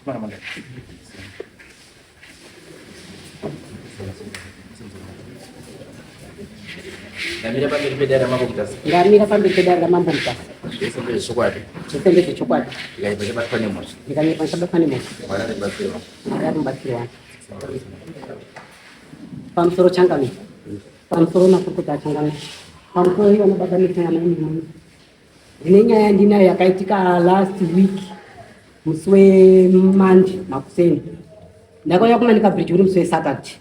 Ndamira pamberi pedare raMambo Mutasa. Ndamira pamberi pedare raMambo Mutasa. Zvese ndezvechokwadi. Zvese ndezvechokwadi. Ndikanyepa ndichabatwa nemhosva. Ndikanyepa ndichabatwa nemhosva. Mwari ari mubatsiri wangu. Mwari ari mubatsiri wangu. Pamusoro changamire. Pamusoro makurukota achangamire. Pamusoro ivo baba mitanga mai. Ndine nyaya yandinayo yakaitika last week musi weMonday makuseni. Ndakauya kuManica Bridge uri musi weSaturday.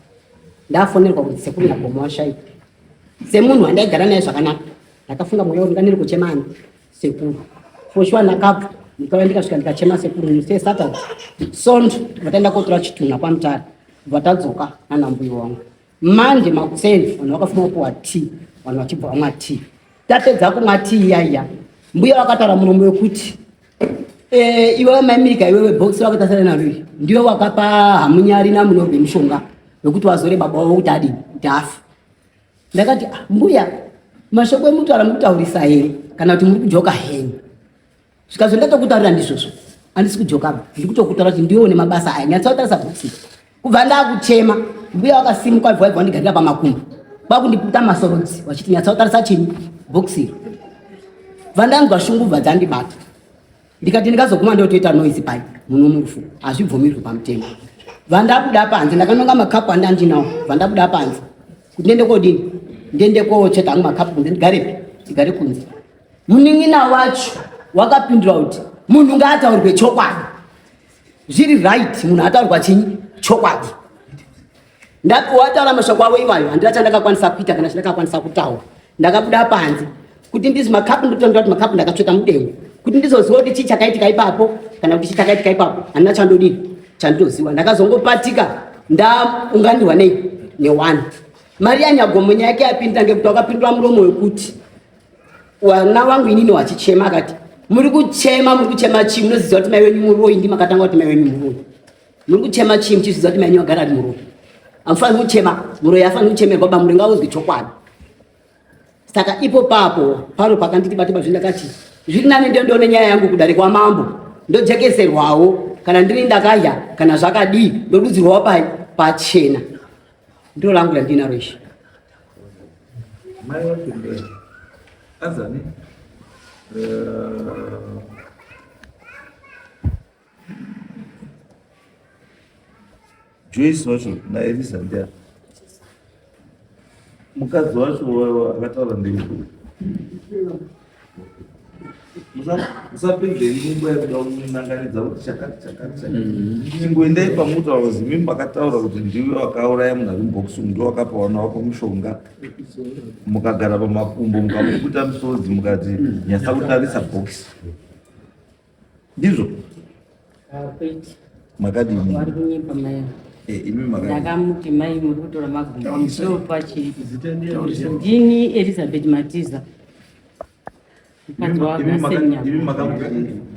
Ndafonerwa kuti sekuru Nyagomo washaika. Semunhu wandaigara naye zvakanaka, ndakafunga mweya kuti ndiri kuchema ani sekuru. For sure ndakabva ndikauya ndikasvika ndikachema sekuru musi weSaturday. Sondo ndikabva taenda kotora chitunha kwaMutare. Ndibva tadzoka nana mbuya wangu. Monday makuseni vanhu vakafuma kupuwa tea, vanhu vachibva vamwa tea. Tapedza kumwa tea iya iya, mbuya vakataura muromo wekuti eh, iwewe maimirika iwewe box rako tasara naro iri ndiwe wakapa hamunyari namunorwe mushonga wekuti wazore baba wavo kuti adini kuti afe. Ndakati ah, mbuya mashoko emutaura mukutaurisa here kana kuti muri kujoka henyu? Zvikanzi ndatokutaurira ndizvozvo handisi kujoka ndiri kutokutaura kuti ndiwe une mabasa aya nyatsotarisa bhokisi kubva ndakuchema mbuya wakasimuka bva waibva wandigarira pamakumbo kwakundiputa masorodzi vachiti nyatsotarisa chinyi bhokisi iro bva ndanzwa shungu bva dzandibata ndikati ndikazoguma ndotoita noise pai muno murufu hazvibvumirwi pamutemo bva ndabuda panze ndakanonga makapu andandinawo bva ndabuda panze kuti ndiende kodini ndiende kotsveta hangu makapu kunze ndigarepi ndigare kunze Munin'ina wacho wakapindura kuti munhu ngaataurwe chokwadi. Zviri right munhu ataurwa chinyi chokwadi. Wataura mashoko avo iwayo handina chandakakwanisa kuita kana chandakakwanisa kutaura. Ndakabuda panze kuti ndizi makapu ndotoenda kuti makapu ndakatsveta mudengu kuti ndizoziva kuti chii chakaitika ipapo kana kuti chii chakaitika ipapo handina chandodini chandoziva. Ndakazongopatika ndaunganirwa nei newani. Maria Nyagomo nyaya yake yapinda ngekuti wakapindura muromo wekuti Wana wangu inini wachichema akati muri kuchema muri kuchema chii munoziva kuti mai wenyu muroyi ndi makatanga kuti mai wenyu muroyi muri kuchema chii muchiziva kuti mai wenyu agara ari muroyi amufaniri kuchema muroyi afaniri kuchemerwa ba muroyi ngauzwi chokwadi saka ipo papo pano pakanditi bate bazvi ndakati zviri nani ndiyo ndione nyaya yangu kudare kwamambo ndojekeserwawo kana ndiri ndakadya kana zvakadii ndodudzirwawo pai pachena ndiro langu randinaro ishi Mai wacho ndiani? Azani? Eh, Joyce wacho naElisa ndiani? Mukadzi wacho akataura ndeupi? Musapedze nguva yekuda kunanganidza kuti chakati chakati chakati. Chingoendai pamutaura kuti imi makataura kuti ndiwe wakauraya munhu ari mubhokisi umu ndiwe wakapa vana wako mushonga mukagara pamakumbo mukamuputa misodzi mukati nyatsa kutarisa bhokisi. Ndizvo? Makadini? Vari kunyepa mai ava. Eh, imi makadini? Ndakamuti mai muri kutora magumba pamusoro pachii. Ndini Elizabeth Matiza. Mukadzi waGasenya.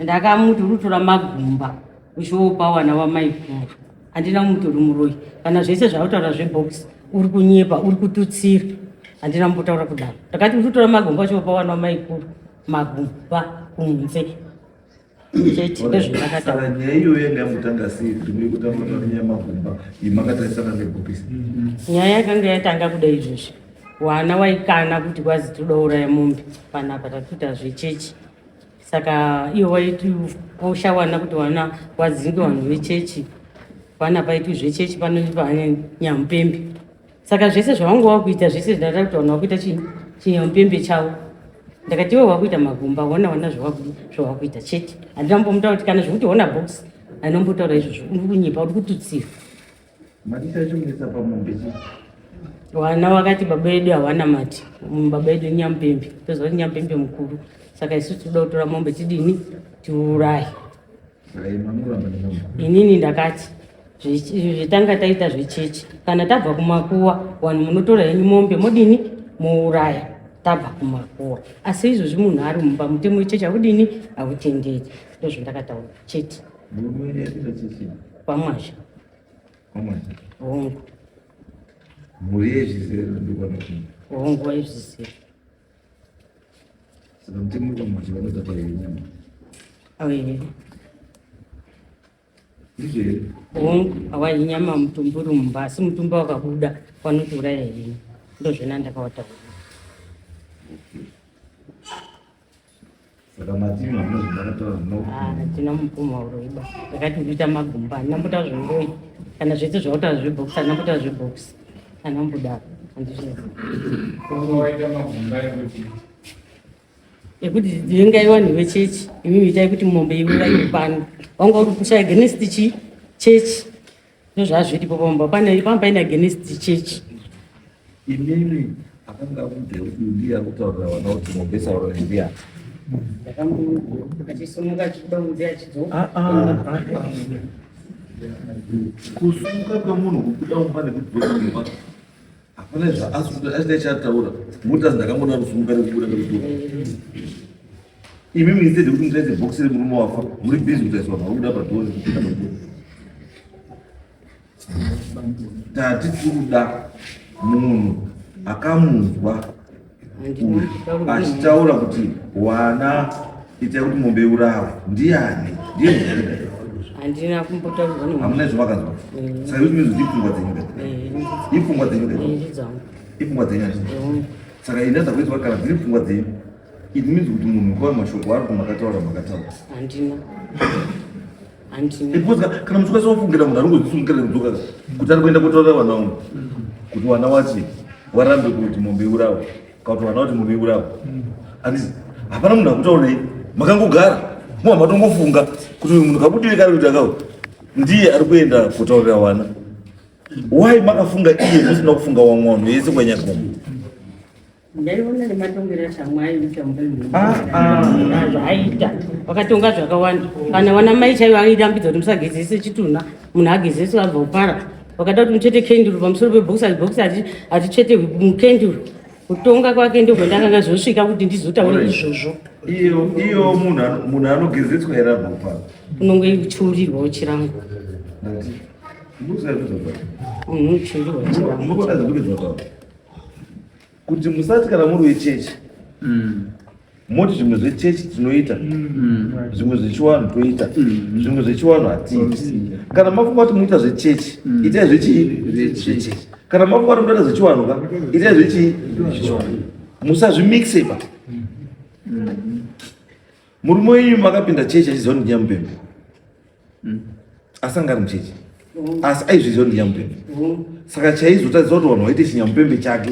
Ndakamuti uri kutora magumba uchiwopa wana wamaikuru. Handina kumuti uri muroyi. Kana zvese zvautaura zvebox uri kunyepa uri kututsira. Handina kumbotaura kudaro. Ndakati uri kutora magumba uchiwopa wana wamaikuru magumba kunze. Chete ndozvandakataura. Nyaya iyoyo yanga yambotanga sei kuti muri kutamba nyaya yemagumba iyi makatarisana nebhokisi? Nyaya yakanga yatanga kuda izvozvi. Wana waikana kuti kwazi toda uraya mombe panapa tatuita zvechechi saka iwo waitiposha wana kuti wana wadzinge vanhu vechechi pana paitwi zvechechi pano panyamupembe saka zvese zvavanga wakuita zvese zvindada kuti vanhu vakuita chinyamupembe chavo ndakati iwe wakuita magumba hona wana zvawakuita chete handina mbomuta kuti kana zvekuti hona box anombotaura izvozvo uri kunyepa uri kututsira Madisa acho pamombe chii? Wana wakati baba edu hawana mati baba edu nyamupembe toziva kuti nyamupembe mukuru saka isu tinoda kutora mombe tidini tiuraye inini ndakati zvetanga taita zvechechi kana tabva kumakuwa vanhu munotora henyu mombe modini mouraya tabva kumakuwa asi izvozvi munhu ari mumba mutemo wechechi haudini hautenderi ndozvandakataura chete kwamwazha hongu mhuri yezvizere ndikwana hongu waizvizere saka mutemo wekwamwazha vanoita payenyama awe Ndizvo here? Hongu, awahinyama mutumbi uri mumba asi mutumbi wakabuda wanotiuraya henyu. Ndozvena ndakawataura. Saka matimi hamuna zvandakataura ah, hatina mupumha uroyi ba. Ndakati ndikuita magumba, handina mbuta zvemuroyi. Kana zvese zvautaura zvebox, handina mbuta zvebox. Handina mbudaro. Handizvizivi. Waita magumba ekuti Ekuti dzingai vanhu vechechi, imimi itai kuti mombe iuraiwe pano. Wanga uri kusha against chi chechi. Ndozvazviripo pamba pane pamba paine against chechi. Imimi akanga akuudza kuti ndiye akutaurira vana kuti mombe isauraiwe ndiani? Ndakamuudza achisimuka achibuda kunze achidzoka. Ah, ah, ah, ah. Kusimuka kwemunhu kubuda mumba nekudzoka mumba hapana zvaasina chaataura moti asi ndakangoda kusimuka nekubuda nekudzoka. Imimi instead yekuti mutaise box remurume wafa muri busy kutaisa vanhu vari kuda padhoo nekupinda padhoo. Tati tiri kuda munhu akamunzwa achitaura kuti wana itai kuti mombe iurawe ndiani? Ndiye munhu ega. Handina kumbotaurwa nemunhu. Hamuna izvo makanzwa? Saka izvi izvi ipfungwa dzenyu ka? Ipfungwa dzenyu ka? Ndidzangu. Ipfungwa dzenyu handiti? Saka ini ndakuidzwa kana dziri pfungwa dzenyu it means kuti munhu kwayo mashoko ari kumakataura makataura. Handina. Handina. Because kana muchikwanisa kufungira munhu ari kuzvisungirira kudzoka kuti ari kuenda kutaurira vana vangu kuti wana wati warambe kuti mombe iurawe kana kuti wana wati mombe iurawe handiti hapana munhu akutaurei makangogara muha matongofunga kuti uyu munhu kabudire kari kuti akau ndiye ari kuenda kutaurira wana. Why makafunga iye musina kufunga wamwe vanhu vese kwanyagomo? Ndaiona nematongero acho amwe aiita Ah, ah. zvaaita vakatonga zvakawanda. Kana wana mai chaivo airambidza kuti musagezese chitunha, munhu agezese abva kupara. Vakada kuti muchete kenduru pamusoro pebhokisi, bhokisi hatichete mukenduru. Kutonga kwake ndokwendakanga zvosvika kuti ndizotaura izvozvo. Iyo iyo munhu munhu anogezeswa here abva kupara? Unonge uchiurirwawo chirango. Ndati munoziva Munhu uchiurirwa chirango. Munokona zvekuti kuti musati kana muri wechechi moti zvimwe zvechechi tinoita, zvimwe zvechiwanhu toita, zvimwe zvechiwanhu hatiiti. Kana mafunga kuti munoita zvechechi, itai zvechii? Zvechechi. Kana mafunga kuti munoita zvechiwanhu ka, itai zvechii? Zvechiwanhu. Musazvimixe pa. Murume wenyu makapinda chechi achiziva kuti ndinyamupembe, asi anga ari muchechi, asi aizviziva kuti ndinyamupembe. Saka chaizotadzisa kuti vanhu vaite chinyamupembe chake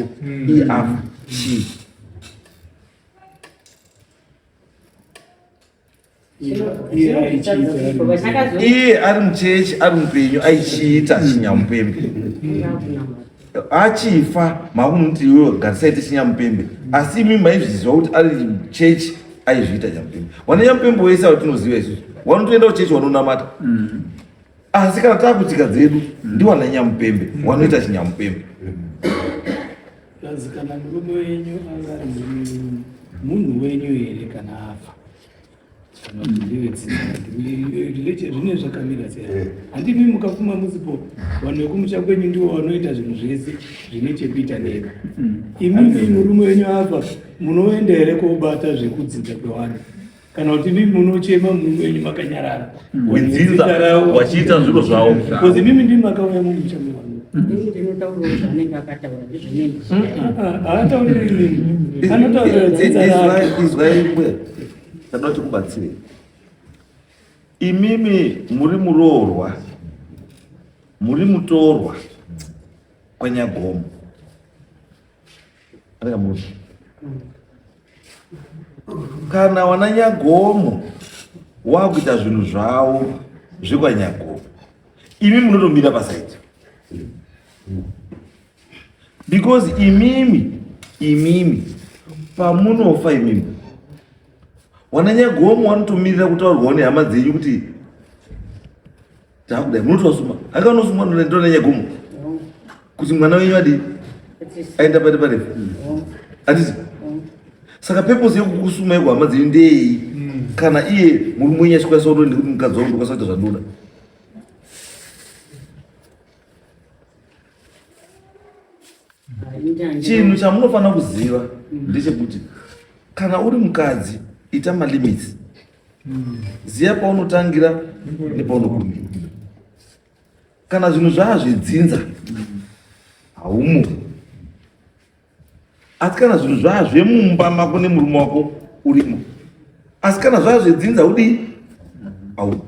iye afa chii? Iye ari muchechi, ari mupenyu, aichiita chinyamupembe. Achifa makunoti iwewe garisaite chinyamupembe, asi imi maizviziva kuti ari chechi aizviita nyamupembe. Wane nyamupembe wese avo tinoziva isusu wanotoenda kuchechi, wanonamata, asi kana taakutsika dzedu ndiwana nyamupembe wanoita chinyamupembe. Kazi kana murume wenyu anga ari munhu wenyu here kana afa? Kana kuti ndewedzinza, zvine zvakamira sei? Handimi mukafuma musipo, vanhu vekumusha kwenyu ndivo vanoita zvinhu zvese zvine chekuita nemi. Imimi murume wenyu afa, munoenda here kobata zvekudzinza kwevanhu? Kana kuti imimi munochema murume wenyu makanyarara? Wedzinza wachiita zviro zvavo. Because imimi ndimi makauya mumusha mevanhu. Ini ndinotaurawo zvaanenge akataura, ndizvonene. Haatauriri imimi, anotaurira dzinza rake. Izwai mbuya, tinoda kuti kubatsire imimi muri muroorwa, muri mutorwa kwanyagomo. Anenge kana wana nyagomo wakuita zvinhu zvavo zvekwanyagomo, imi munotomira pasaidi, because imimi pamunofa imimi wana nyagomo wanotomirira kutaurwawo nehama dzenyu kuti takudai, munotowasuma anga unosuma ndona nyagomo kuti mwana wenyu adii aenda pari parefu, handiti? Saka purpose yekukusuma yekuhama dzenyu ndeyei kana iye murume wenyu achikwanisa kuto nekuti mukadzi wangu ndokwanisa kuita zvandoda? Chinhu chamunofanira kuziva ndechekuti kana uri mukadzi, ita malimits, ziya paunotangira nepaunogumira. Kana zvinhu zvaazvedzinza haumo, asi kana zvinhu zvaazvemumba mako nemurume wako urimo, asi kana zvaazvedzinza udii haumo.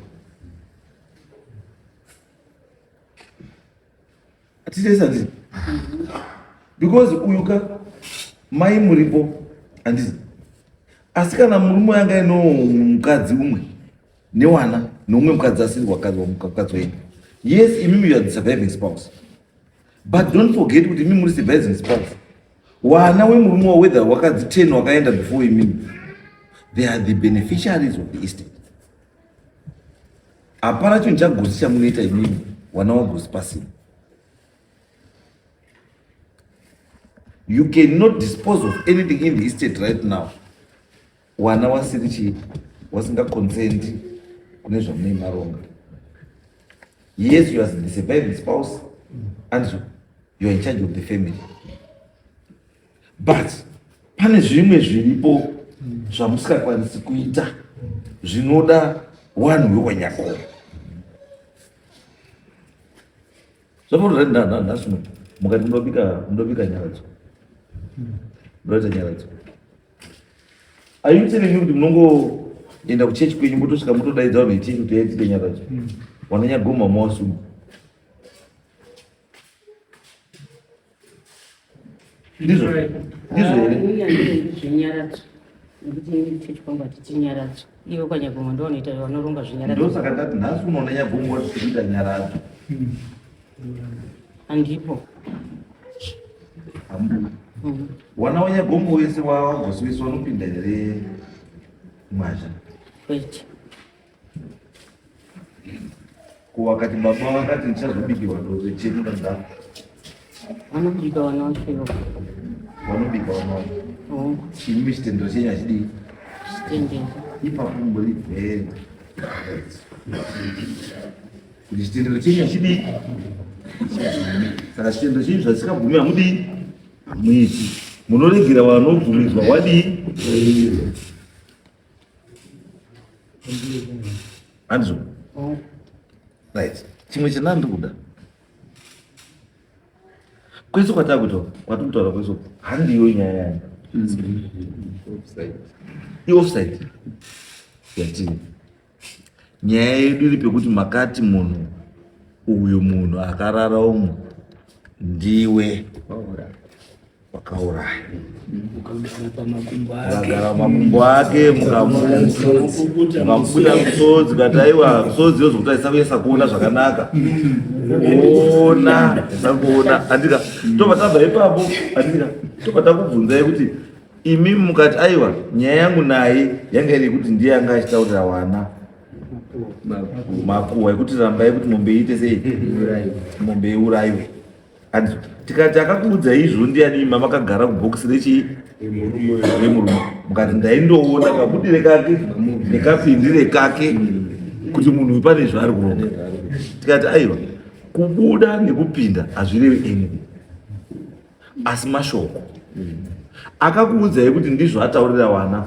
Hatitese handiti? Because uyu ka mai muripo handiti, asi kana murume yanga ino mukadzi umwe newana neumwe mukadzi asiri wakadzi wenyu, yes, imimi you are the surviving spouse, but don't forget kuti imimi muri surviving spouse, wana wemurume wa whether wakadzi 10 wakaenda before imimi, they are the beneficiaries of the estate. Hapana chinhu chagosi chamunoita imimi wana wagosi pasina. You cannot dispose of anything in the estate right now wana wasiri chii, wasingaconsendi kune zvamunei maronga. Yes, you are the surviving spouse and you are in charge of the family, but pane zvimwe zviripo zvamusingakwanisi kuita zvinoda wanhu wekwanyakoro. Zvafanira nhasi mukati munobika nyaradzo, munoita nyaradzo. Are you telling me kuti munongoenda kuchechi kwenyu, motosvika, motodaidza vanhu vechechi kuti yaitike nyaradzo, wananyagoma mawasunga? Ndizvo ndizvo here? Zvenyaradzo, nekuti ini chechi kwangu hatiti nyaradzo, iwe kwanyagomo ndo vanoita, vanoronga zvenyaradzo. Ndosaka ndati nhasi unoona nyagomo wati tikuita nyaradzo. Handipo. Hambu wana wanyagomo wese wagosi wese wanopinda here mwazha? Kwete. Ko wakati baba vakati ndichazobikirwa doro chenu kanda? Vanobika vana vacho. Vanobika vana vacho? Oh. Imi chitendero chenyu hachidii? Chitendero. Ipapo muri very kuti chitendero chenyu hachidii. Saka chitendero chenyu zvasingabvumi hamudii, hamuiti, munoregera vanobvumidzwa wadii, handizvo? Right, chimwe chandandi kuda kwese kwatakuita, kwatiri kutaura kwese, handiyo nyaya yanyu, ioffside yatiri. Nyaya yedu iri pekuti makati munhu uyu, munhu akarara umu, ndiwe wakauraya. Ukagara pamakumbo ake. Ukagara pamakumbo ake, mukamubuda musodzi, kati aiwa, musodzi yozokuti aisakuyesa kuona zvakanaka, ona isakuona, andika tobva tabva ipapo, andika tobva takubvunzai kuti imi mukati aiwa, nyaya yangu naye yanga iri yekuti ndiye anga achitaurira wana makuhwa ekuti rambai kuti mombe iite sei, mombe iurayiwe. Andizvo? Tikati akakuudza izvo ndiani, ima makagara kubhokisi rechii, remurume, mukati ndaindoona kabudire kake nekapindire kake kuti munhu uyu pane zvaari kuronga. Tikati aiwa, kubuda nekupinda hazvirevi anything, asi mashoko akakuudzai kuti ndizvo ataurira wana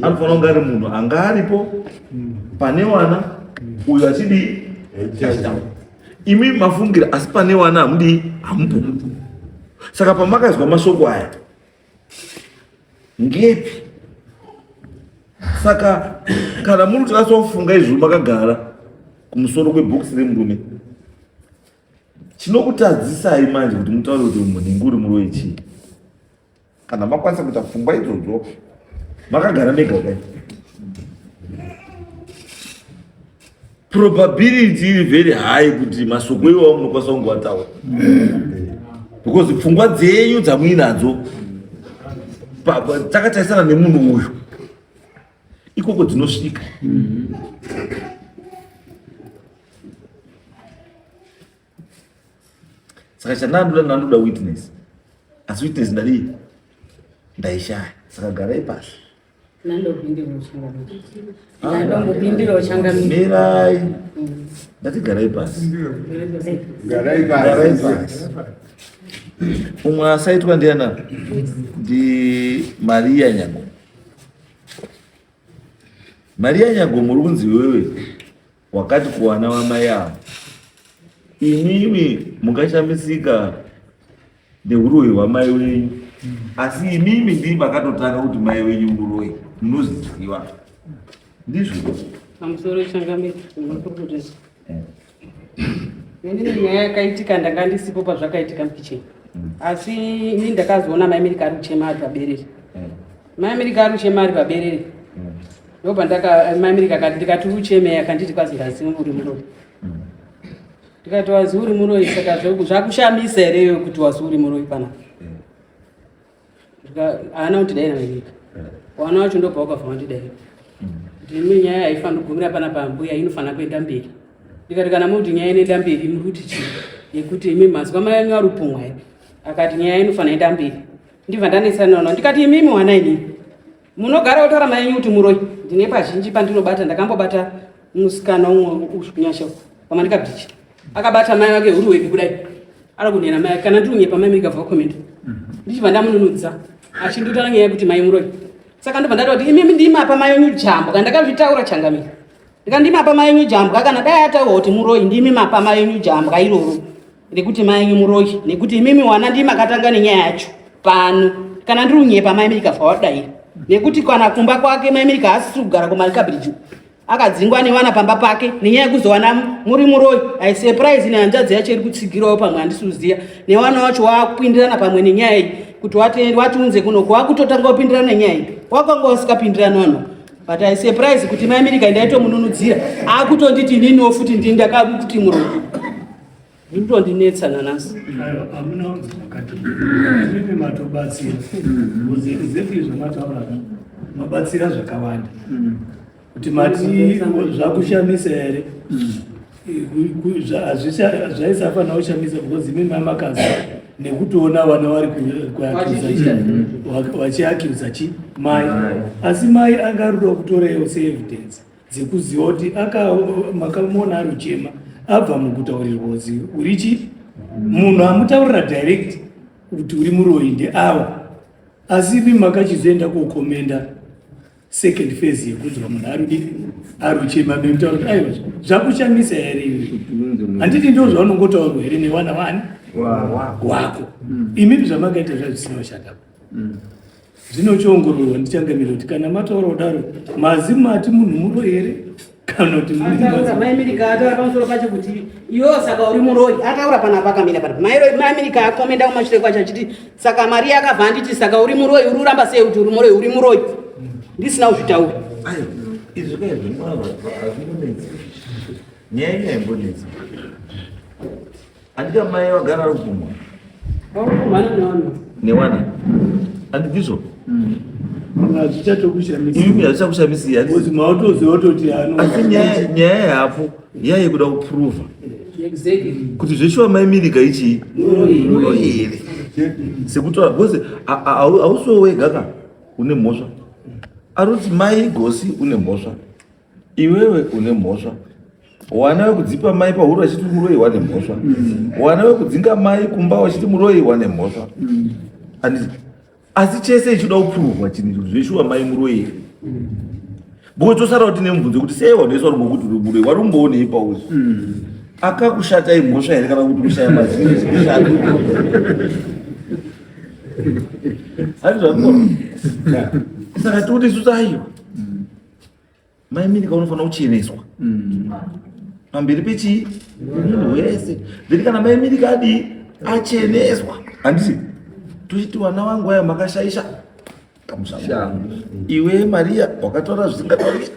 anofanira kunge ari munhu anga aripo pane wana uyu achidii, achitaura. Imi mafungira, asi pane wana hamudii, hamupo. Saka pamakazwa mashoko aya ngepi? Saka kana muri kuti asofunga izvo makagara kumusoro kwebhokisi remurume, chinokutadzisai manje kuti mutaure kuti munhingi uri muroyi chii, kana makwanisa kuita pfungwa idzodzo makagara mega kudai? Probability iri very high kuti masoko iwawo munokwanisa kungovataura, because pfungwa dzenyu dzamuinadzo takatarisana nemunhu uyu ikoko dzinosvika. Saka chandandoda, ndandoda witness, asi witness ndadii, ndaishaya. Saka garai pasi. Ndandombopindirawo changamire. Mirai, ndati garai pasi. Garai. Garai pasi. Umwe asaitwa ndiana, ndi Maria Nyagomo. Maria Nyagomo, uri kunzi wewe wakati kuwana wamai avo. Imimi mungashamisika neuroyi hwamai wenyu, asi imimi ndii makatotanga kuti mai wenyu muroyi, munozviziva ndizvo. Pamusoro changamire, makurukota. Inini nyaya yakaitika ndanga ndisipo pazvakaitika mukicheni, asi ini ndakazoona mai Amerika ari kuchema ari paberere. Mai Amerika ari kuchema ari paberere, ndobva ndaka mai Amerika akati, ndikati ucheme, akanditi kwazi ndazi uri muroyi. Ndikati wazi uri muroyi, saka zvakushamisa here iwe kuti wazi uri muroyi panapa? Haana kundidai naMamirika, wana wacho ndobva wakabva wandidai kuti imwe nyaya haifaniri kugumira panapa mbuya, inofanira kuenda mberi. Ndikati kana muti nyaya inoenda mberi, muri kuti chii yekuti imi mazwa mai anyu ari kupumwa here? Akati nyaya inofanira enda mberi. Ndibva ndanetsana nao, ndikati imimi wana inini munogara kutaura mai enyu kuti muroyi. Ndine pazhinji pandinobata, ndakambobata musikana umwe Nyasha paManica Bridge, akabata mai vake huruweki kudai, ari kunhena mai. Kana ndiri kunyepa, mai mikabva comment, ndichibva ndamununudza achindotaura nyaya yekuti mai muroyi. Saka ndobva ndati kuti imimi ndimapa mai enyu jambwa. Kana ndakazvitaura changamire, ndikati ndimapa mai enyu jambwa. Kana dai ataurwa kuti muroyi, ndimi mapa mai enyu jambwa iroro rekuti mai enyu muroyi, nekuti imimi wana ndimi makatanga nenyaya yacho pano. Kana ndiri kunyepa, mai Mirika wadai, nekuti kana kumba kwake mai Mirika haasisi kugara kuManica Bridge, akadzingwa nevana pamba pake nenyaya yekuzowana muri muroyi. Aisurprise nehanzvadzi yacho iri kutsigirawo pamwe, handisi kuziva, nevana wacho wakupindirana pamwe nenyaya iyi kuti watiunze kunoko, wakutotanga kupindirana nenyaya iyi, wakanga wasikapindirana vanhu. But I surprise kuti mai Mirika ndaitomununudzira, akutonditi ininiwo futi ndini ndakakuti muroyi. Zvinotondinetsa nanhasi. Aiwa, hamuna kunzi makati imimi matobatsira, because exactly zvamataura mabatsira zvakawanda, kuti mati zvakushamisa here. Zvaisafanira kushamisa because imi mamakazi nekutoona vana vari kuakiuza chi, vachiakiuza chi mai, asi mai anga arikuda kutorewo seevidence dzekuziva kuti makamuona ari kuchema abva mukutaurirwa kuzi uri chi munhu amutaurira direct kuti uri muroyi ndeava, asi imi makachizoenda kokomenda second phase yekunzwa munhu arudi ari kuchema, memutaura kuti aiwa, zvakushamisa here iwe? Handiti ndo zvaunongotaurwa here newana wani wako? Imimi zvamakaita zvazvisina kushanda, zvinochiongororwa ndichangamira kuti kana mataura kudaro mazi mati munhu muroyi here kana kuti Ataura mai Mirika, ataura pamusoro pacho kuti iwo saka uri muroyi. Ataura panapa akamira panapa mai Mirika akomenda kumashure kwacho achiti saka Mariya akabva anditi saka uri muroyi, uri uramba sei kuti uri muroyi, uri muroyi, ndisina kuzvitaura. Aiwa, izvi kai hazvimbonetsi, nyaya ino haimbonetsi. Handika mai vagara ari kupumwa Wakukumhana nevanhu. Newana, handidizvo? Hazvichatokushamisa. Imi hazvichakushamisi. Because mautoziva kutoti ano Asi nyaya yapo yaiye kuda kuprova kuti zveshuwa mai Mirika ichii muroyi here, sekutaura, because hausiwo wega ka une mhosva. Ari kuti mai Gosi une mhosva, iwewe une mhosva, wana wekudzipa mai pahuro vachiti muroyi wane mhosva, wana wekudzinga mai kumba vachiti muroyi wane mhosva. Handiti? Asi chese ichida kupuruvwa chinhu ichi zveshuwa mai muroyi here, because tosara kuti nemubvunzo kuti sei vanhu vese vari ngokuti uri muroyi, vari kumboonei pauri? Akakushata imhosva here kana kuti kushaya mazino zvikushata? Handi zvakona? Saka tikuti isusu aiwa, mai Mirika unofanira kucheneswa pamberi pechii munhu wese. Then kana mai Mirika adii acheneswa, handiti tochiti vana vangu aya makashaisha kamushango, iwe Mariya wakataura zvisingatauriki,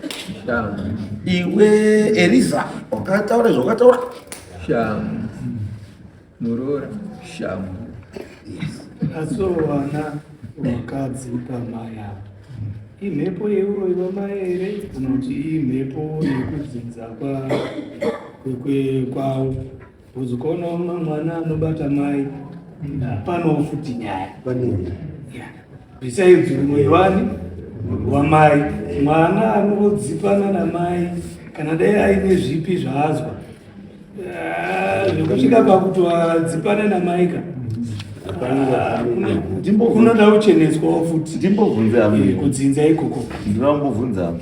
iwe Eliza wakataura zvawakataura. Shamu muroora shamu. Asi vana vakadzi pamai ava imhepo yeuroyi wamai here kana kuti imhepo yekudzinza kwavo? Because ukaona mwana anobata mai panowo futi nyaya. Yeah. Besides uroyi wani wamai, mwana anodzipana namai kana dai aine zvipi zvaazwa. Ah, zvekusvika pakutoadzipana namaika kunoda kucheneswawo futi. Ndimbobvunze apo. Kudzinza ikoko. Ndinombobvunza apo,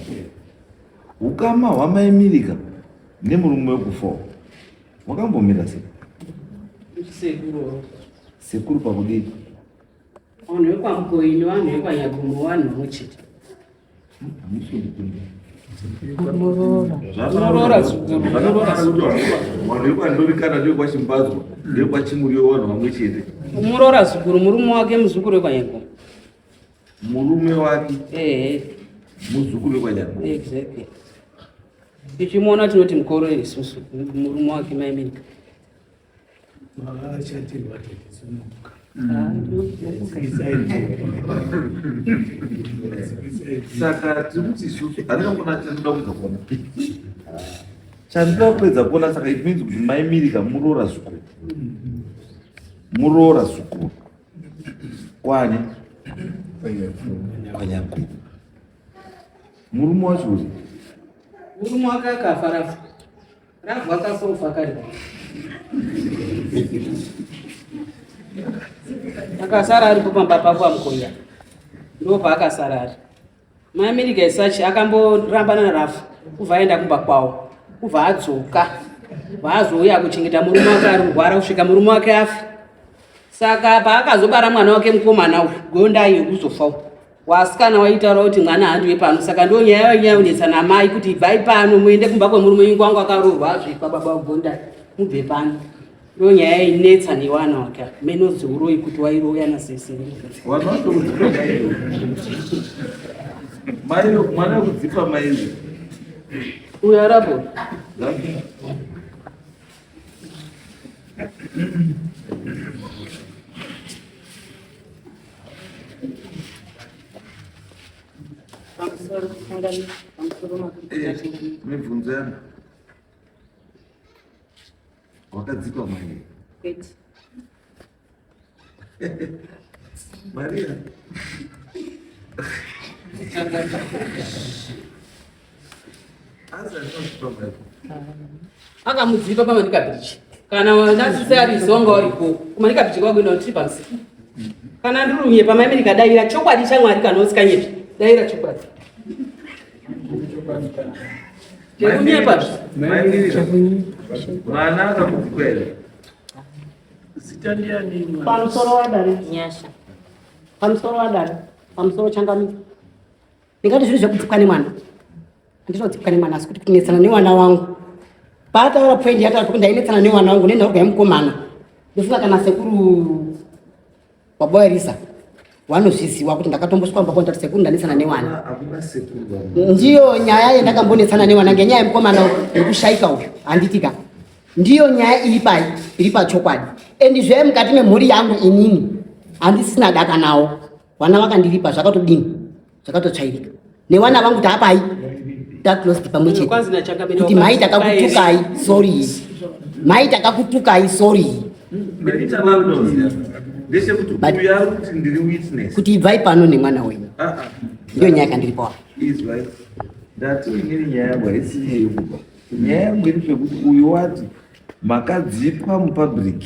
ukama hwamai Mirika nemurume wekufa Wakambomira sei? Sekuru. Sekuru pakudii? Vanhu vekwaMukoyi nevanhu vekwaNyagomo vanhu vamwe chete. Muroora zukuru. Vanhu vekwaNdorikana ndevekwaChimbadzwa ndevekwaChimuriwo vanhu vamwe chete. Muroora zukuru murume wake muzukuru wekwaNyagomo. Murume wake Ehe, muzukuru wekwaNyagomo. exactly. Tichimuona tinoti mukoro isusu murume wake mai Milika. Makashatirwa tete, Saka tiri kuti isusu handina kuona chandinoda kuedza kuona. Chandinoda kuedza kuona saka it means kuti mai Milika muroora zukuru. Muroora zukuru. Kwani? KwaNyagomo. Murume wacho uri? Murume wake akafa Rafu. Rafu akasofa kare. Akasara aripo pamba pako amukoya. Ndipo paakasara ari. Mai Milika Isachi akamborambana naRafu kubva aenda kumba kwavo. Kubva adzoka. Vaazouya kuchengeta murume wake ari kurwara kusvika murume wake afa. Saka paakazobara mwana wake mukomana uyu, gonda iyo kuzofa uyu. Wasikana waitaura kuti mwana handiwe pano, saka ndo nyaya yanyanya kunetsa namai kuti ibvai pano muende kumba kwemurume wenyu wangu akaroorwa azvikwa baba waGondai mubve pano. Ndo nyaya inetsa newana wake meno dzeuroyi kuti wairoya nasese. Vanhu vanotokudzipa mai mai mwana wekudzipa mai Uyu arapo pamusoro pamusoro mibvunzo yangu wakadzipa mai kwete. Maria Anza ndinodzipa mai. Akamudzipa paManika Bridge. Kana nasise ari wanga wariko kuManika Bridge kwakuenda tiri pamusika. Kana ndiri kunyepa mai Milika daira chokwadi chaMwari kana usikanyepi daira chokwadi. Chekunyepa Mai Milika, mwana akakudzipa here? Zita ndiani mwana? Pamusoro wadare. Nyasha. Pamusoro wadare. Pamusoro changamira. Ndingati zviri zvekudzipwa nemwana. Handinodzipwa nemwana asi kuti kunetsana nemwana wangu. Paataura point yataura kuti ndainetsana nemwana wangu nenhauga yemukomana. Ndofunga kana sekuru baba waErisa vanozviziva kuti ndakatombosvika kumba kwandati sekuru ndanetsana nemwana. Hakuna sekuru vamwe. Ndiyo nyaya yandakambonetsana nemwana ngenyaya yemukomana yekushaika uyu handitika. Ndiyo nyaya iri pai iri pachokwadi. And zve mukati memhuri yangu inini handisina daka nawo. Vana vakandiripa zvakatodini zvakatotsvairika. Nevana vangu taapai taclosed pamwe chete. Kwanzi nachangamira Kuti mai takakutukai sorry. Mai takakutukai sorry. Ndichavanoziva ndechekuti But- uyu ari kuti ndiri witness. Kuti ibvai pano nemwana wenyu. Ah, ah. Ndiyo nyaya yakandiripo apa. Izwa ndati inini nyaya yangu haisi yekuba. Nyaya yangu iri pekuti uyu wati makadzipwa mupublic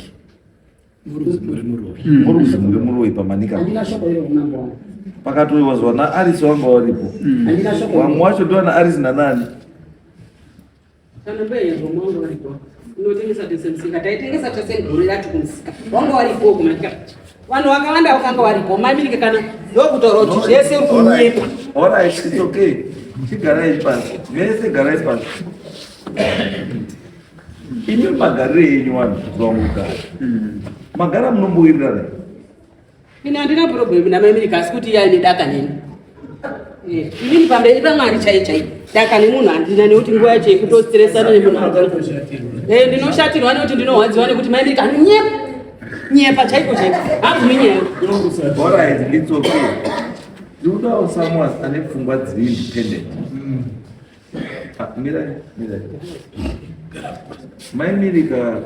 Muri muroyi. muri kuzi muri muroyi paManika. Handina shoko iro kumambo wangu. Pakatoiwa naArisi wanga waripo. Handina shoko. Vamwe wacho ndiwana Arisi nanani. Kana mbeyezo mwangu wariko. Unotengesa tese musika. Taitengesa tese gore rati kumusika. Wanga wariko kuManika Bridge. Vanhu vakawanda vakanga wariko. Mai Milika kana ndokutaura kuti zvese uri kunyepa. Alright, it's okay. Chigarai pasi. Vese garai pasi. Imi magariro enyu vanhu vangu magara munombowirirana. Ini handina problem namai Milika asi kuti iye aine daka neni. Eh, inini pamberi paMwari chai chai. Daka nemunhu handina nekuti nguva yacho yekutostresana nemunhu handina. Eh, ndinoshatirwa nekuti ndinorwadziwa nekuti mai Milika anonyepa. Nyepa chaiko chaiko. Habvumi nyaya. Alright, it's okay. Ndikudawo someone ane pfungwa dziri independent. Ah, mirai, mirai. Mai Milika,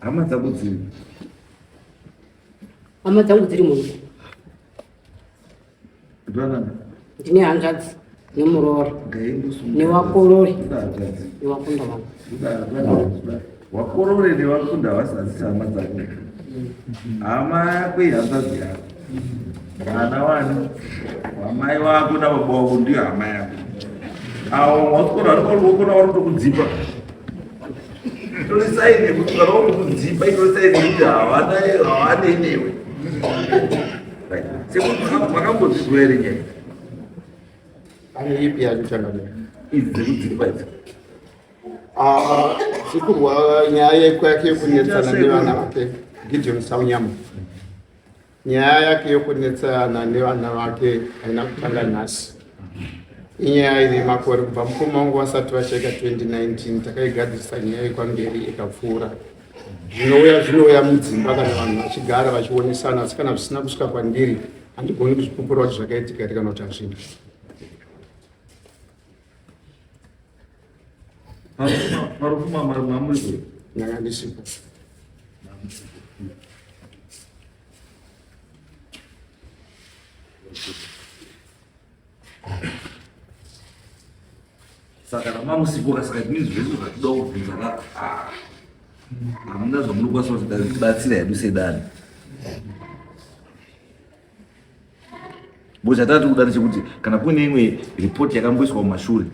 hama dzako dziri. Hama dzangu dziri muno. Ndivanani? Ndine hanzvadzi nemuroora Ngaimbosunga. newakorore Kuda hanzvadzi. newakunda vangu. Kuda hanzvadzi. Wakorore nevakunda havasi hama dzako. Hama yako ihanzvadzi yako. Mwana wani wamai wako nababa wako ndiyo hama yako. Avo wakona vari kwaruoko navari kutokudzipa. Itori saini yekuti kana uri kudzipa itori saini yekuti havana havanei newe. Right. Sekuti makambodzizwa here nyaya? Pane ipi yacho changamire? Idzi dzekudzipa idzi. Ah, Sekurwa nyaya yake yekunetsana nevana vake Gideon Saunyama. Nyaya yake yokunetsana nevana vake haina kutanga nhasi. Inyaya ine makore kubva mukoma wangu vasati vashaika 2019 takaigadzirisa nyaya yekwamberi ikapfuura. Zvinouya zvinouya mudzimba kana vanhu vachigara vachionesana asi kana zvisina kusvika kwandiri handigoni kuzvipupura kuti zvakaitika here kana kuti hazvina. Parufu mamuri kuri? Ndanga ndisipo. Saka kana mamusipo ka saka it means zvese zvatinoda kubvunza ka ah, hamuna zvamunokwanisa kuti tibatsira hedu sedani. Because chatati kuda ndechekuti kana kuine imwe report yakamboiswa kumashure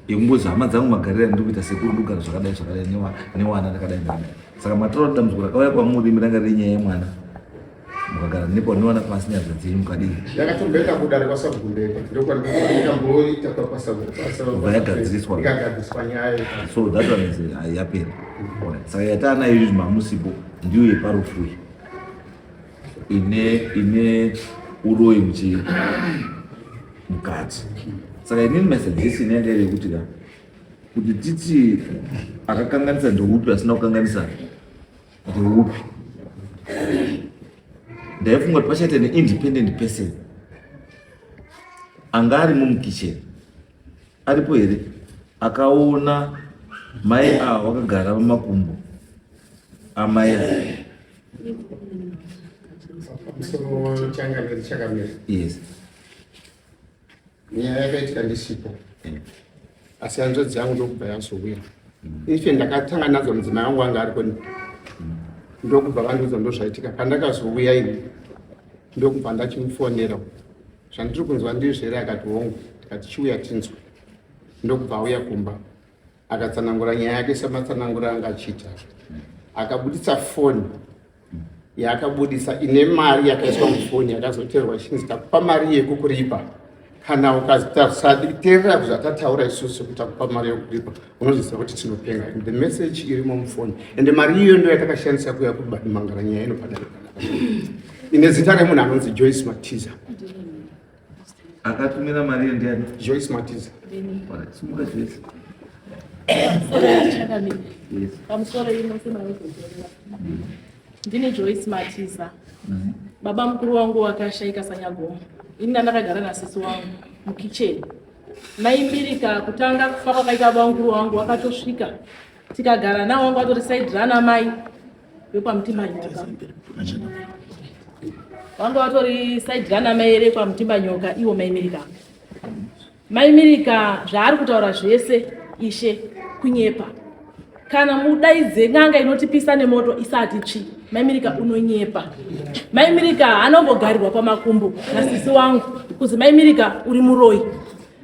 yekumbozi hama dzangu magariro andiri kuita sekuru ndikugara zvakadai zvakadai newana ndakadai ndakadai. Saka mataura kuti dambudziko rakauya kwamuri imi ranga riri nyaya yemwana mukagara nepo newana pasi nyaya dzenyu mukadii. Yakatomboenda kudare kwaSabhuku ndokwandamboita Kubva yagadziriswa. Ikagadziriswa nyaya. So that one is yapera. Alright. Saka yataanayo izvi mamusipo ndiyo yeparufu iyi. Ine ine uroyi muchi mukati. Saka inini my suggestion yanga iri yekuti ka kuti titi akakanganisa ndeupi asina kukanganisa ndeupi. Ndaifunga kuti pachaita ne independent person anga arimo mukitchen aripo here akaona mai ava vakagara pamakumbo amai ava. Pamusoro changamire chakamira. Yes. Nyaya yakaitika ndisipo. Asi hanzvadzi yangu ndokubva yazouya. Ife ndakatanga nadzo mudzimai wangu anga ariko ndokubva vandiudza ndozvaitika. Pandakazouya ini ndokubva ndachimufonera zvandiri kunzwa ndizvo here akati hongu tikati chiuya tinzwe ndokubva auya kumba akatsanangura nyaya yake sematsanangura anga achiita akabuditsa foni yaakabudisa ine mari yakaiswa mufoni yakazoterwa ichinzi takupa mari yekukuripa kana ukasateerera zvatataura isusu kuti takupa mari yekukuripa unoziva kuti tinopenga and the message irimo mufoni and mari iyoyo ndo yatakashandisa kuya kubadimangara nyaya inopadarika ine zita remunhu anonzi Joyce Matiza. Akatumira mari iyo ndiani? Joyce Matiza. Alright, simuka Joyce. Yes. Pamusoro ino semaizodzorewa. Ndini Joyce Matiza. Baba mukuru wangu wakashaika sanyagomo. Ini ndakagara nasisi wangu mukicheni. Mai Mbirika kutanga kufa kwakaita baba mukuru wangu wakatosvika. Tikagara nawo wangu atori side rana mai vekwaMutimbanyoka. Vanga vatori side rana mai rekwaMutimbanyoka iwo mai Mirika. Mai Mirika zvaari kutaura zvese ishe kunyepa. Kana mudaidze n'anga inotipisa nemoto isati tsvi. Mai Mirika unonyepa. Mai Mirika anombogarirwa pamakumbo nasisi wangu kuzi Mai Mirika uri muroyi.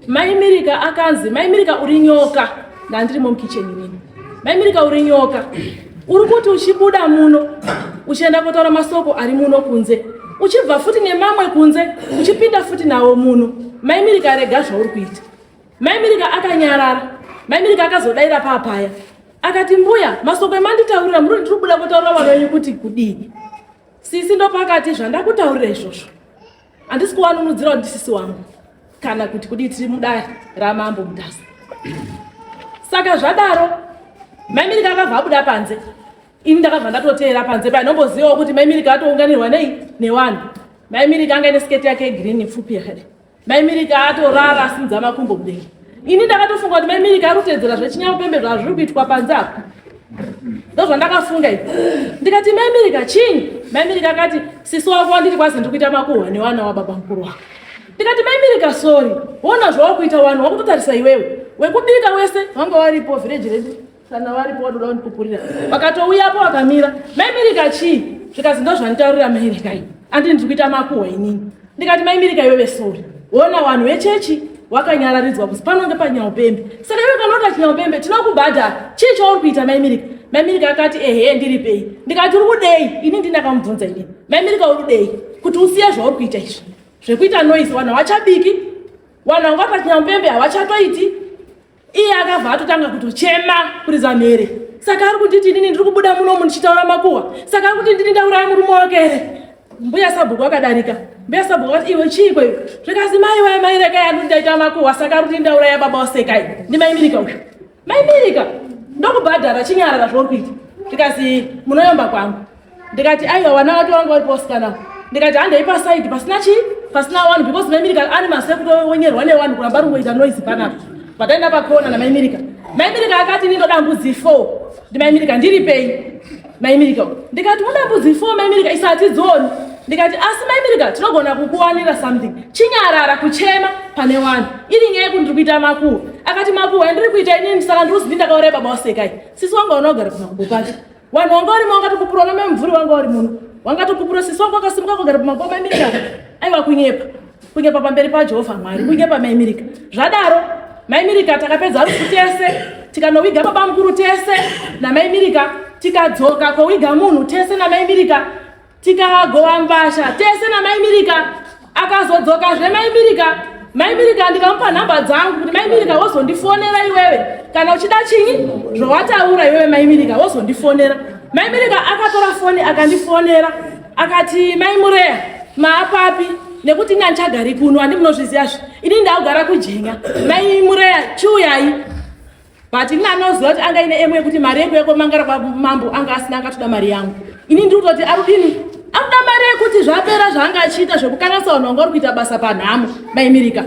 Mai Mirika akanzi Mai Mirika uri nyoka. Ndandirimo mukitchen inini. Mai Mirika uri nyoka. Uri kuti uchibuda muno uchienda kotaura masoko ari muno kunze uchibva futi nemamwe kunze uchipinda futi nawo muno. Mai Mirika rega zvauri kuita. Mai Mirika akanyarara. Mai Mirika akazodaira paapaya akati mbuya masoko emanditaurira muri ndiri kubuda kotaurira vanhu venyu kuti kudii. Sisi ndopakati zvandakutaurira izvozvo handisi kuvanunudzira kuti ndisisi wangu kana kuti kudii tiri mudare ramambo Mutasa. Saka zvadaro Mai Mirika akabva abuda panze. Ini ndakabva ndatoteera panze paya ndombozivawo kuti Mai Mirika atounganirwa nei nevanhu. Mai Mirika anga ine siketi yake yegreen pfupi yakadai. Mai Mirika atorara asimudza makumbo mudenga. Ini ndakatofunga kuti Mai Mirika ari kuteedzera zvechinyamupembe zvazviri kuitwa panze apa. Ndozvandakafunga izvi. Ndikati Mai Mirika chinyi? Mai Mirika akati sisi wako wanditi kwazi ndiri kuita makuhwa nevana wababa mukuru wako. Ndikati Mai Mirika sorry. Wona zvawakuita vanhu wakutotarisa iwewe. Wekubika wese vanga varipo village redu. Kana varipo vanoda kundipupurira. Vakatouyapo vakamira. Mai Mirika chii? Zvikanzi ndozvanditaurira Mai Mirika iyi. Andini ndiri kuita makuhwa inini. Ndikati Mai Mirika iwewe sorry. Wona vanhu vechechi wakanyararidzwa kuzi pano ngepanyaupembe. Saka iwe kana unoita chinyaupembe tinokubhadhara. Chii chauri kuita Mai Mirika? Maimirika akati ehe ndiripei. Ndikati uri kudei? Ini ndini ndakamubvunza inini. Maimirika uri kudei? Kuti usiye zvauri kuita izvi. Zvekuita noise vanhu havachabiki. Vanhu vanga vari pachinyamupembe havachatoiti. Iye akabva atotanga kutochema kuridza mhere. Saka ari kunditi inini ndiri kubuda munomu ndichitaura makuhwa. Saka ari kuti ndini ndauraya murume wake here? Mbuya sabhuku akadarika. Mbuya sabhuku akati iwe chiiko iwe? Zvikanzi mai wai mai rekai anditi ndaita makuhwa saka ari kuti ndauraya baba waSekai. Ndimaimirika uyu. Maimirika ndokubhadhara chinyarara zvauri kuita. Zvikanzi munoyomba kwangu. Ndikati aiwa vana vake vanga vari pasikana. Ndikati handei paside pasina chii? Pasina vanhu because maimirika ane masekutonyerwa nevanhu kuramba rungoita noise panapa. Pataenda pakona namaimirika. Maimirika akati ini ndoda mbudzi 4. Ndimaimirika ndiripei? Maimirika. Ndikati unoda mbudzi 4 maimirika isa hatidzioni. Ndikati asi maimirika tinogona kukuwanira something. Chinyarara kuchema pane vanhu. Iri nyaya yekuti ndiri kuita makuhwa. Akati makuhwa andiri kuita inini saka ndiri kuzi ndakauraya baba waSekai. Sisi wangu vanogara pamakumbo pake. Vanhu wanga urimo wangatopupura una mai mumvuri wanga uri muno. Wangatopupura sisi wangu wakasimuka kugara pamakumbo maimirika. Aiwa kunyepa. Kunyepa pamberi paJehovha Mwari. Kunyepa maimirika. Zvadaro maimirika takapedza rufu tese tikanowiga baba mukuru tese namaimirika tikadzoka kowiga munhu tese namaimirika tikagova mbasha tese namai Mirika. Akazodzokazve mai Mirika, mai Mirika ndikamupa nhamba dzangu kuti mai Mirika wozondifonera iwewe kana uchida chinyi zvawataura iwewe mai Mirika wozondifonera. Mai Mirika akatora foni akandifonera akati mai Mureya maapapi nekuti ini handichagari kuno handi munozviziva zve ini ndakugara kujenya mai Mureya chiuyai but ini anoziva kuti anga ine emu yekuti mari yekuya kwamangara kwamambo anga asina angatoda mari yangu ini ndiri kutoti arudini akuda mari yekuti zvapera zvaanga achiita zvekukanganisa vanhu vanga vari kuita basa panhamo maimirika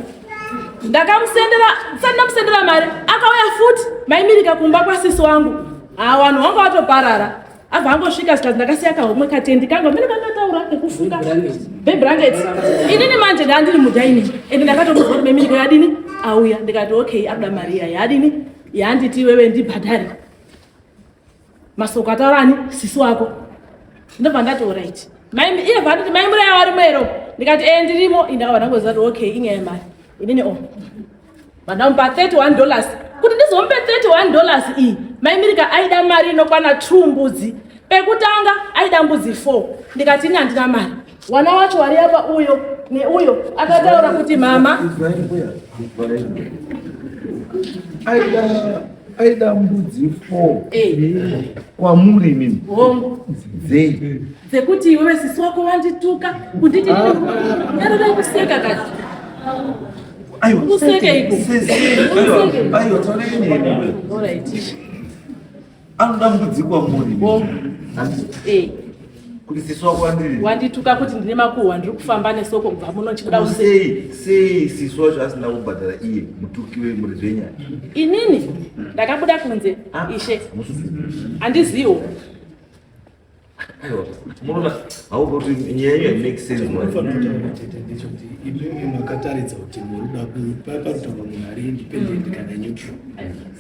ndakamusendera sati ndamusendera mari akauya futi maimirika kumba kwasisi wangu ha vanhu vanga vatoparara abva angosvika zvikanzi ndakasiya kahomwe katendi kangu amene vandataura kekufuka bebranket inini manje ndandiri mudining ende ndakatomuudza kuti memiriko yadini auya ndikati okay akuda mari iya yadini yanditi iwewe ndibhadhare masoko ataura ani sisi wako ndobva ndati orit iye bva nditi mai muraya vari muero ndikati e ndirimo indakabva ndangoziva kuti okay inyaya yemari inini o oh. Vandamupa 31 dollars kuti ndizomupe 31 dollars iyi maimirika aida mari inokwana 2 mbudzi pekutanga aida mbudzi 4 ndikati ini handina mari wana wacho wari apa uyo neuyo akataura kuti mama aida mbudzi 4 eh. kwamuri imimi hongu dzei dzekuti iwewe sisi wako wandituka kunditi ah. kuseka kati Aiwa, taurei neni. Anoda mbudzi kwamuri. Eh. Kuti sisi wako wandiri. Wandituka kuti ndine makuhwa ndiri kufamba nesoko kubva muno ndichibuda Sei sei sisi wacho asina kubhadhara iye mutuki wemuridzi wenyaya. Inini ndakabuda kunze ah, ishe. Handiziwo. Aiwa, munoona hauko kuti nyaya yenyu haimake sense mani. Chinofanira kutaura tete ndechekuti imimi makataridza kuti murikuda panotaurwa munhu ari independent kana neutral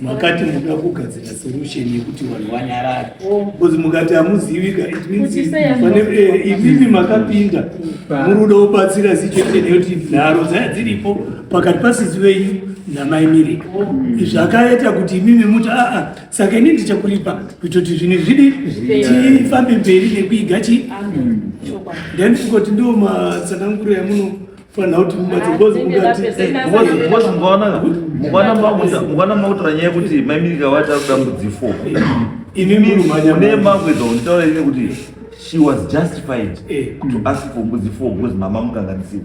makati muda kugadzira solution yekuti vanhu vanyarare because mukati hamuzivika it means pane imimi makapinda muruda kubatsira situation yekuti nharo dzaya dziripo pakati pasisi venyu namai Mirika zvakaita kuti imimi muti aa saka ini ndichakuripa kuita kuti zvinhu zvidi tifambe mberi nekuiga chi then kungoti ndiwo matsananguro yamunofanira kuti mubatse because mukati because mukaona makutaura nyaya yekuti maimirika vati akuda mbudzi 4 imi murumhanya mune makuedza kunditaura ini kuti she was justified eh. to ask for mbudzi 4 because mama mukanganisira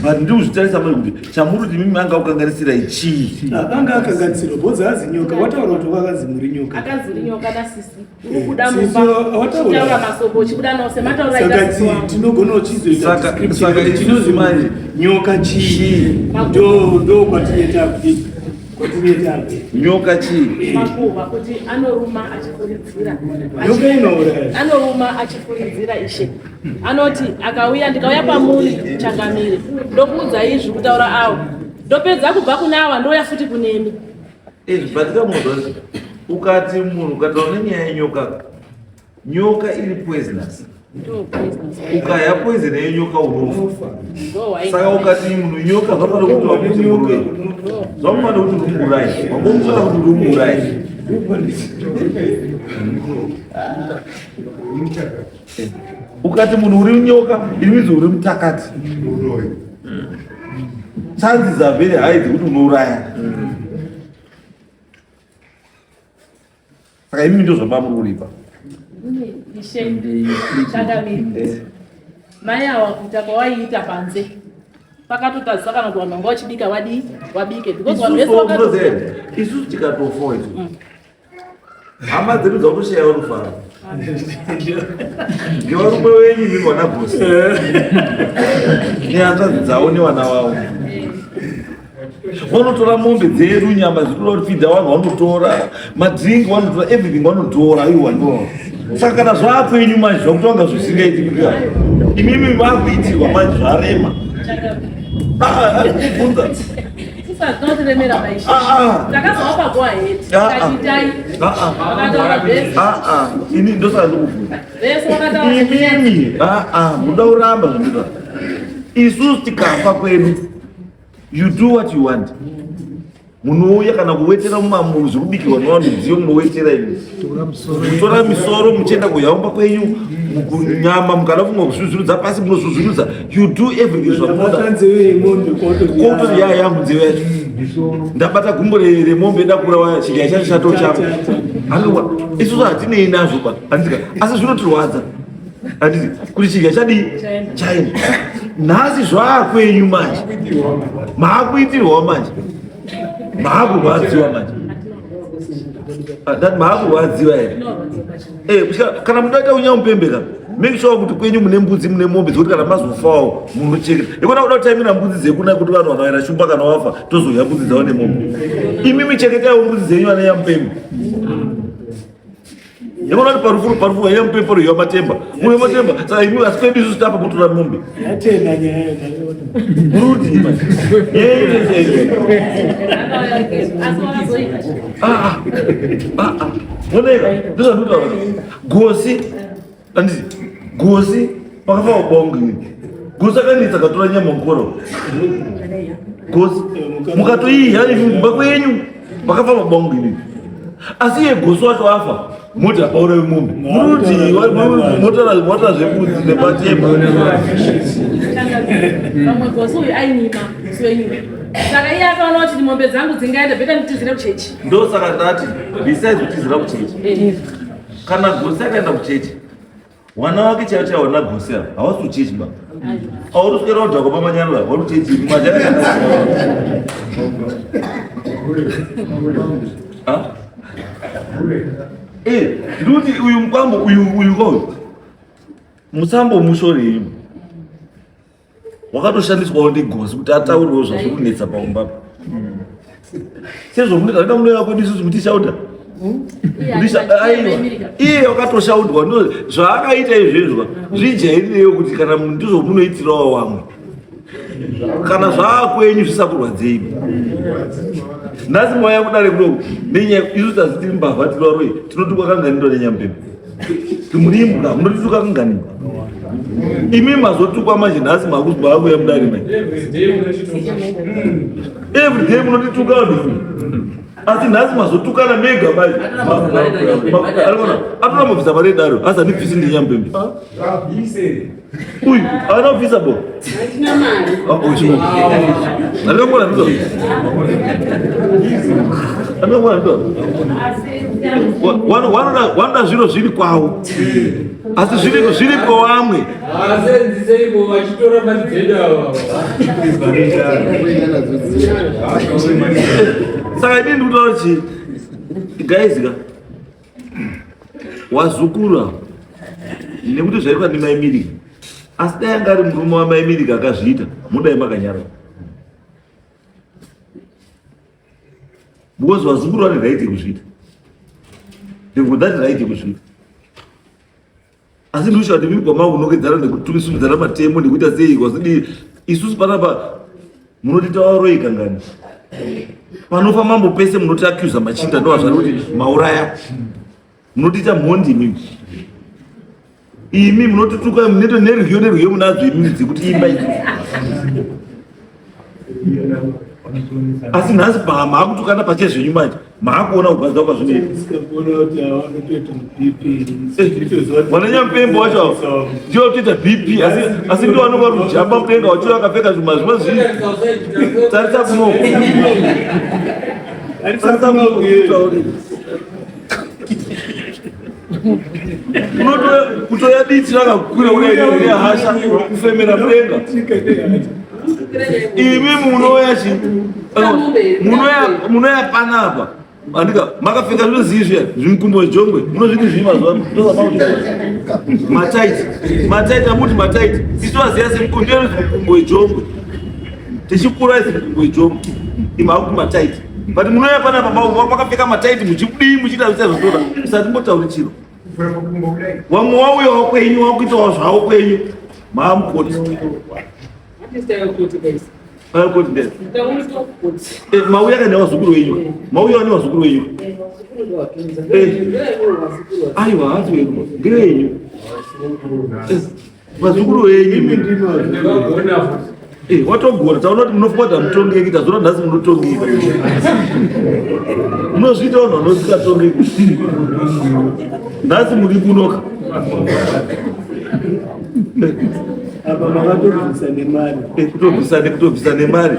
but ndiri kuzvitarisa manje kuti chamuri kuti mimi anga kukanganisirai chii anga akanganisirwa because hazi nyoka wataura kuti wakazi muri nyoka akanzi uri nyoka nasisi Eh, ukubuda sisi mumba wataura. uchitaura masoko uchibuda nawo semataura saka aita sisi wangu tinogona uchizoita Saka description isusu chinonzi manje- nyoka chii ndo kwatineta kuita Nyoka chii? Makuhwa kuti anoruma achifuridzira. Nyoka inouraya. Anoruma achifuridzira ishe. Anoti akauya ndikauya kwamuri changamire. Ndokuudzai izvi kutaura awo. Ndopedza kubva kuna awa ndouya futi kunemi. Izvi but kamunhu ukati munhu ukataura nenyaya yenyoka nyoka iri poisonous ukaya poison yenyoka unofa saka ukati munhu nyoka zvafanira kuti wakuti muroyi zvamufanira kuti uri muurayi wangomufanira kuti uri muurayi. Ukati munhu uri nyoka, it means uri mutakati. Chances are very high dzekuti unouraya. Saka imimi ndozvamamuri kuripa. Ishe changamire. Mai awa kuita kwawaiita panze pakatotadzisa kana kuti vanhu vanga vachibika vadii vabike because vanhu vese vakato Isusu tikatofa isu. Hama dzedu dzakutoshaya rufaro. Ngevarume wenyu imi vana bosi. Nehanzvadzi dzavo nevana vavo. Vanotora mombe dzedu, nyama dzinoda kufidha vanhu vanotora, madrink vanotora, everything vanotora iwo vanhu. Saka kana zvakwenyu manje zvakutanga zvisingaiti kuti imimi vakuitirwa manje zvarema. Ah, ah, kubvunza. Tisazinotiremera maishe. Takazovapa go ahead. Tikachitai. Vakataura vese. Ini ndosaka ndikubvunza. Vese vakataura. Imimi, muda kuramba zvandinotaura. Isusu tikafa kwedu, you do what you want. Munouya kana kuwetera zvekubikirwa nevanhu midziyo munowetera imi. Kutora misoro muchienda kuyaumba kwenyu, nyama mukada funga kuzvuzurudza pasi munozvuzurudza. You do everything zvamunoda. Koto ya yangu nzeve yacho. Ndabata gumbo remombe ndakura chidya chacho chato changu. Handiwa isusu hatinei nazvo ba. Handika asi zvinotirwadza. Handiti kuti chidya chadii chaenda. Nhasi zvakwenyu manje. Maakuitirwa manje. Maakurwadziwa manje. Ndati maakurwadziwa here? Eh, kana munoita unyamupembe ka make sure kuti kwenyu mune mbudzi mune mombe dzekuti kana mazofawo munocheketa. Ikona kuda kutaimira mbudzi dzekuna kuti vanhu vanoera shumba kana wafa tozodya mbudzi dzavo nemombe. Imi micheketaiwo mbudzi dzenyu vane nyamupembe. Ikona kuti parufu parufu vane nyamupembe panohiwa matemba. Mune matemba saka imi asi kwedu isusu tapa kutora mombe. Yatenda nyaya. Murudi. Ah ah. Ah. Moneka ndozvandinotaura. Gosi anditi gosi pakafa ubongo ini. Gosi akanetsa akatora nyama mukoro. Gosi mukatoiha imi kumba kwenyu pakafa mabongo ini. Asi iye gosi wacho afa moti apaurayi mombe. Murudi motora zvembudzi nematemba. Pamwe gosi uyu ainyima musi wenyima. Saka iye akaona kuti mombe dzangu dzingaenda bheta nditizire kuchechi. Ndosaka ndati besides kutizira kuchechi. Kana gosi akaenda kuchechi wana wake chaiwo chaiwo wana gosi ava hawasi kuchechi ba. Auri kuswera kudhakwa pamanyarara wari kuchechi majaya. Ah? Eh, ndikuti uyu mukwambo uyu uyu uyu musambo mushorei wakatoshandiswawo ndigosi kuti ataurewo zvazviri kunetsa paumba apa. Sezvo munoita zvida munouya kwedu isusu muchishauta. Aiwa, iye wakatoshaudwa ndo zvaakaita izvezvo zvijairireyo kuti kana ndizvo munoitirawo vamwe kana zvaakwenyu zvisakurwadzei. Nhasi mauya kudare kunoku nenyaya isusu tazitiri mbavha tiri varoyi tinotukwa kangani ndo nenyamupembe murimbwa munotituka kangani imi mazotukwa manje nhasi makuya mudare manje everyday munotituka vanhu asi nhasi mazotukana mega manje atoda mabvisa mari edaro asi handibvisi ndinyamupembe uyu haana kubvisa bo Wanoda zviro zviri kwavo asi zviri kwavamwe. Saka inini ndikutaura chii guys ka wazukuru ava nekuti zvaitwa ndimai Mirika asi dai anga ari murume wamai Mirika akazviita mudai makanyarara because vazukuru vane right yekuzviita, they've got that right yekuzviita. Asi ndosha kuti mimi kwama kunokedzana nekutumisumidzana matemo nekuita sei kwazidii isusu panapa munotita varoyi kangani panofa mambo pese munoti accusa machinda ndowazvari kuti mauraya munotiita mhondi imimi imi munotituka muneto nerwiyo nerwiyo munadzo imimi dzekuti imba idzi. Asi nhasi maakutukana pachezvenyu manje maakuona kugwadza kwazvinoita. Wananyamupembo wacho ndiwo kutoita BP asi ndiwo anova rujamba mudenga wacho akapfeka zvima zvima zvii. Tarisa kuno. Tarisa kuno. Kutoya diti rakakwira uye hasha kufemera mudenga. Imi munoya chi munoya panapa andika makapfeka zvinozii zviya zvimukumbo wejongwe munozviti zvii mazuva ano mataiti mataiti amuti mataiti isu vaziva semukumbo mukumbo wejongwe tichikura isi mukumbo wejongwe imi akuti mataiti but munouya panapa makapfeka mataiti muchidii muchiita zvicha zvotora usati mbotauri chiro wamwe wauyawo kwenyu wakuitawo zvavo kwenyu maamukoti mauya ka nevazukuru venyu mauya nevazukuru venyu aiwa hanzi wenyu ndevenyu vazukuru venyu watogona taona kuti munofunga kuti hamutongeki tazoona nhasi munotongeka munozviita vanhu vanosikatongeki nhasi muri kunoka apa makatobvisa nemari kutobvisa nekutobvisa nemari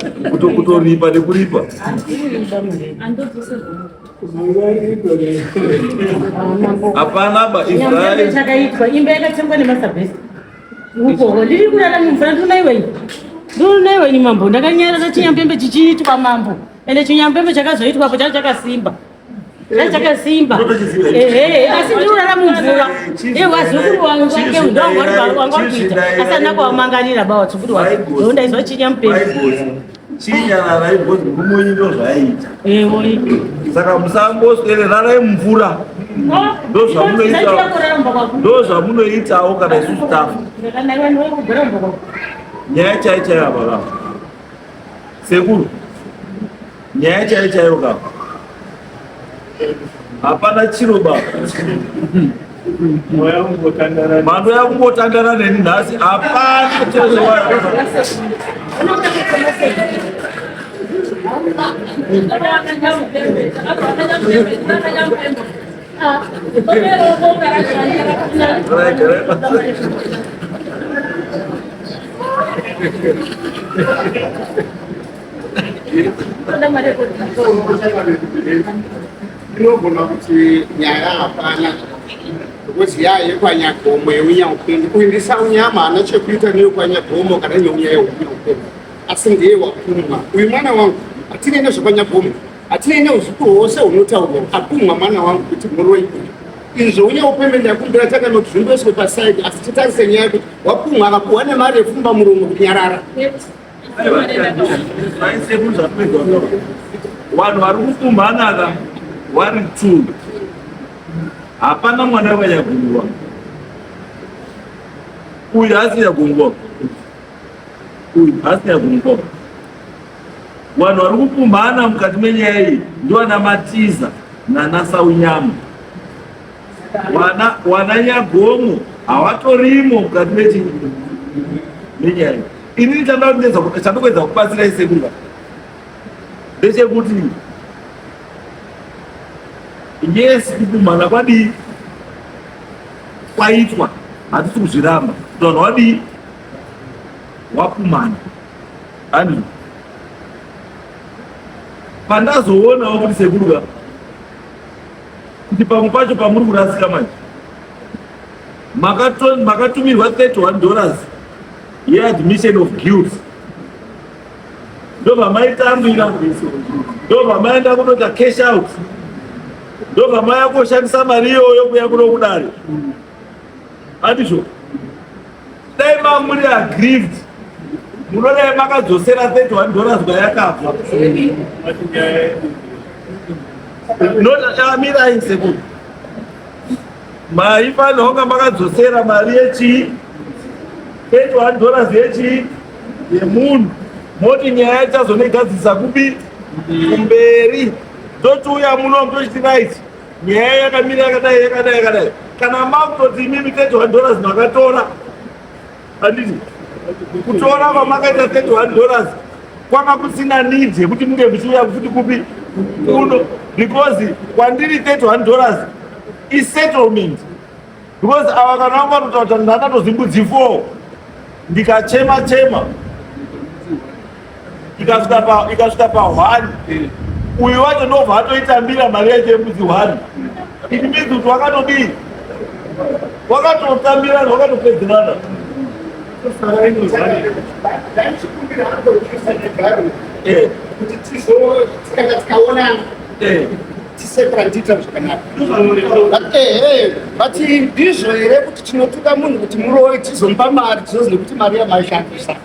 kutoripa nekuripa hapana ba Nyambe chakaitwa imba yakatengwa nemasabhesi ukoko ndiri kurara mumvura ndinaiwenyi ndinaiwenyi mambo ndakanyarara chinyambembe chichiitwa mambo ende chinyambembe chakazoitwapo changa chakasimba chakasimba ehe asi ndinorara mumvura e wazukuru wangu wake ndowanga kuita asi andina kuvamanganira ba wazukuru wake ndondaizwa chinyamupembe chinyararai because murume wenyu ndo zvaiita saka musangoswere rarai mumvura ndozvamunoitawo kana isusu tafa nyaya chai chaiyo apa kapa sekuru nyaya chaiyo chaiyo kapa hapana chiro baba mhando yakungotandara neni nhasi hapana chiro Inogona kuti nyaya hapana because ya yekwanyagomo yeunyaupembe uyu ndisaunyama haana chekuita neyekwanyagomo kana neunya yeunyaupembe asi ndiye wakumwa uyu mwana wangu hatinei nezvekwanyagomo hatinei neuzukuru hwose hunotaurwa akumwa mwana wangu kuti muroi uyu izvi zveunyaupembe ndakumbira tanga kuti zvimboiswe pasaidi asi titarise nyaya yekuti wakumwa akapuhwa nemari yefumba muromo kunyarara Vanhu vari kupumhana ka vari two, hapana mwana wevanyagunguva uyu haasi nyagunguva uyu haasi nyagunguva. Vanhu vari kupumhana mukati menyaya iyi ndivana Matiza nana Saunyama. Wana wana Nyagomo hawatorimo mukati mechi menyaya iyi. Inini chandikuedza kubatsirai sekuru ndechekuti yes kupumhana kwadii kwaitwa hatisi kuzviramba kuti vanhu wadii wapumhana andizvo pandazoonawo kuti sekuru ka kuti pamwe pacho pamuri kurasika manje makatumirwa 31 dollars yeadmission of guilt ndobva maitambira ndobva maenda kunoita cash out ndobva maya koshandisa mari iyoyo kuya kuno kudare andizvo dai mamuri aggrieved munodai makadzosera 31 dollars kwayakabva mirai sekuru maifanira kunga makadzosera mari yechii 31 dollars yechii yemunhu moti nyaya ichazonegadzirisa kupi kumberi tochiuya muno tochiti right nyaya yakamira yakadai yakadai yakadai kana makutoti imimi 31 dollars makatora handiti kutora kwamakaita 31 dollars Kwanga kusina need yekuti munge muchiuya futi kupi kuno because kwandiri $31 isettlement because ava kana vanga vatotaura kuti ndakatozimbudzi 4 ndikachema chema ikasvika pa ikasvika pa 1 uyu wacho ndobva atoitambira mari yacho yembudzi 1. It means kuti wakatodii, wakatotambirana, wakatopedzerana. Ndaichikumbira hangu kuti tizo kana tikaonana tisekura ndiita zvakanaka. Ehe, but ndizvo here kuti tinotuka munhu kuti muroyi, tizomupa mari, tizozive kuti mari yamaishandisa?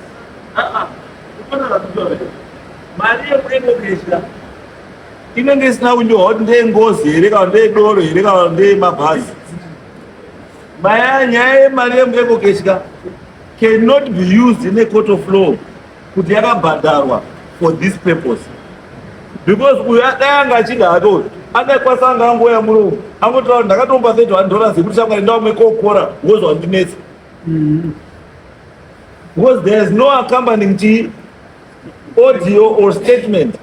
Mari yekuEcoCash inenge isina kunyorwa kuti ndeyengozi here kana ndeyedoro here kana ndeyemabhazi. Nyaya yemari yemuEcoCash cannot be used in a court of law kuti yakabhadharwa for this purpose, because uyu dai anga achida hake uyu andaikwanisa anga angouya munomu angotaura kuti ndakatomba $31 yekuti shamwari ndawamwe kokora because wandinetsa, because there is no accompanying chi audio or statement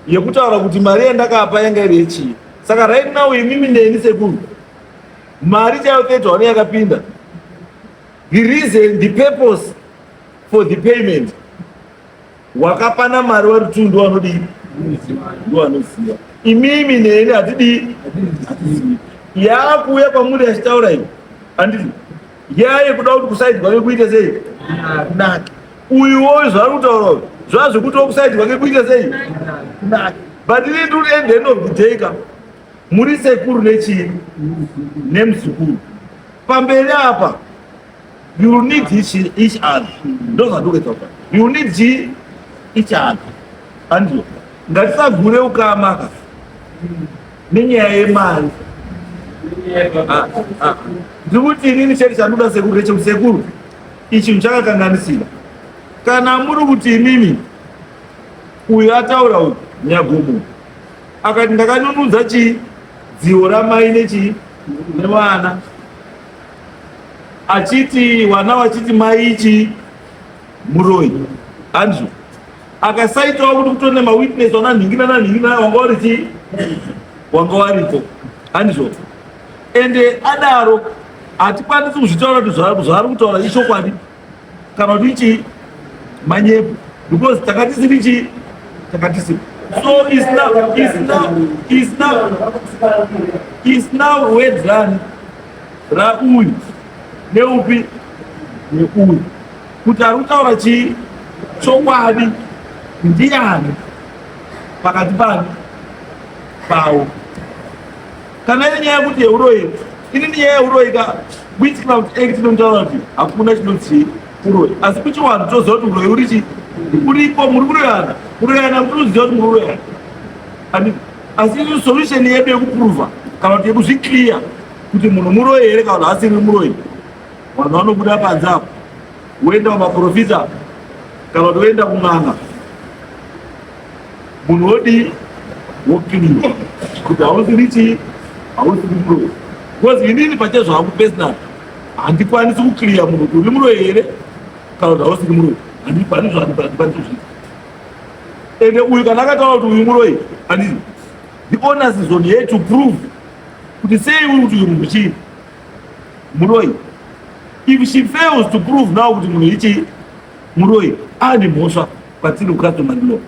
yekutaura kuti mari yandakapa yanga iri yechii. Saka right now imimi neni sekuru, mari chaiyo 31 yakapinda, the reason, the purpose for the payment, wakapana mari wari tu ndo anodii, ndo anoziva. Imimi neni hatidii, hatizivi. Yaakuuya kwamuri achitaura iyo handiti yaya kuda kuti kuside kwake kuite sei, kunake. Uyuwo zvari kutaura uyu zvaa zvekuti kuside kwake kuite sei, kunake. But ini ndiri at the end of the day ka, muri sekuru nechii nemuzukuru pamberi apa, you need each other. Ndo zvandikuita, you need each other. Andizvo, ngatisagure ukama ka nenyaya yemari. Ah, ah. Ndiri kuti inini chete chandoda sekuru ndechekuti, sekuru, ichi chakakanganisika. Kana muri kuti imimi uyu ataura uyu Nyagomo akati ndakanunudza chii dziwo ramai nechii nevana, achiti vana vachiti mai ichi muroyi, andizvo? Akasaitawo kuti kutone mawitness vana nhingi nana nhingi nana wanga vari chii, wanga waripo, handizvo? Ende adaro hatikwanisi kuzvitaura kuti zvaari kutaura ichokwadi kana kuti ichii manyepo, because takatisiri chii, takatisiri. So is now word run rauyu neupi neuyu kuti ari kutaura chii chokwadi ndiani pakati pani pawo. Kana iri nyaya yekuti yeuroyi, inini nyaya yeuroyi ka, Witchcraft Act inotaura kuti hakuna chinonzi uroyi, asi kuchiwanhu toziva kuti uroyi uri chi uripo. Muri kuroyana, kuroyana kutoziva kuti muri kuroyana. Asi isi solution yedu yekuprova kana kuti yekuzviclear kuti munhu muroyi here kana kuti asiri muroyi, vanhu vanobuda panze apo woenda kumaprofita kana kuti woenda kun'anga, munhu wodii, woclear kuti hausiri chii, hausiri muroyi. Because inini pachezvangu personal handikwanisi kuclear munhu kuti uri muroyi here kana kuti hausiri muroyi. Handikwanisi kuzviita. Ende uyu kana akataura kuti uyu muroyi, handiti the onus is on her to prove kuti sei uri kuti uyu munhu chii, muroyi? If she fails to prove now kuti munhu ichii, muroyi, ane mhosva kwatiri kucustomary law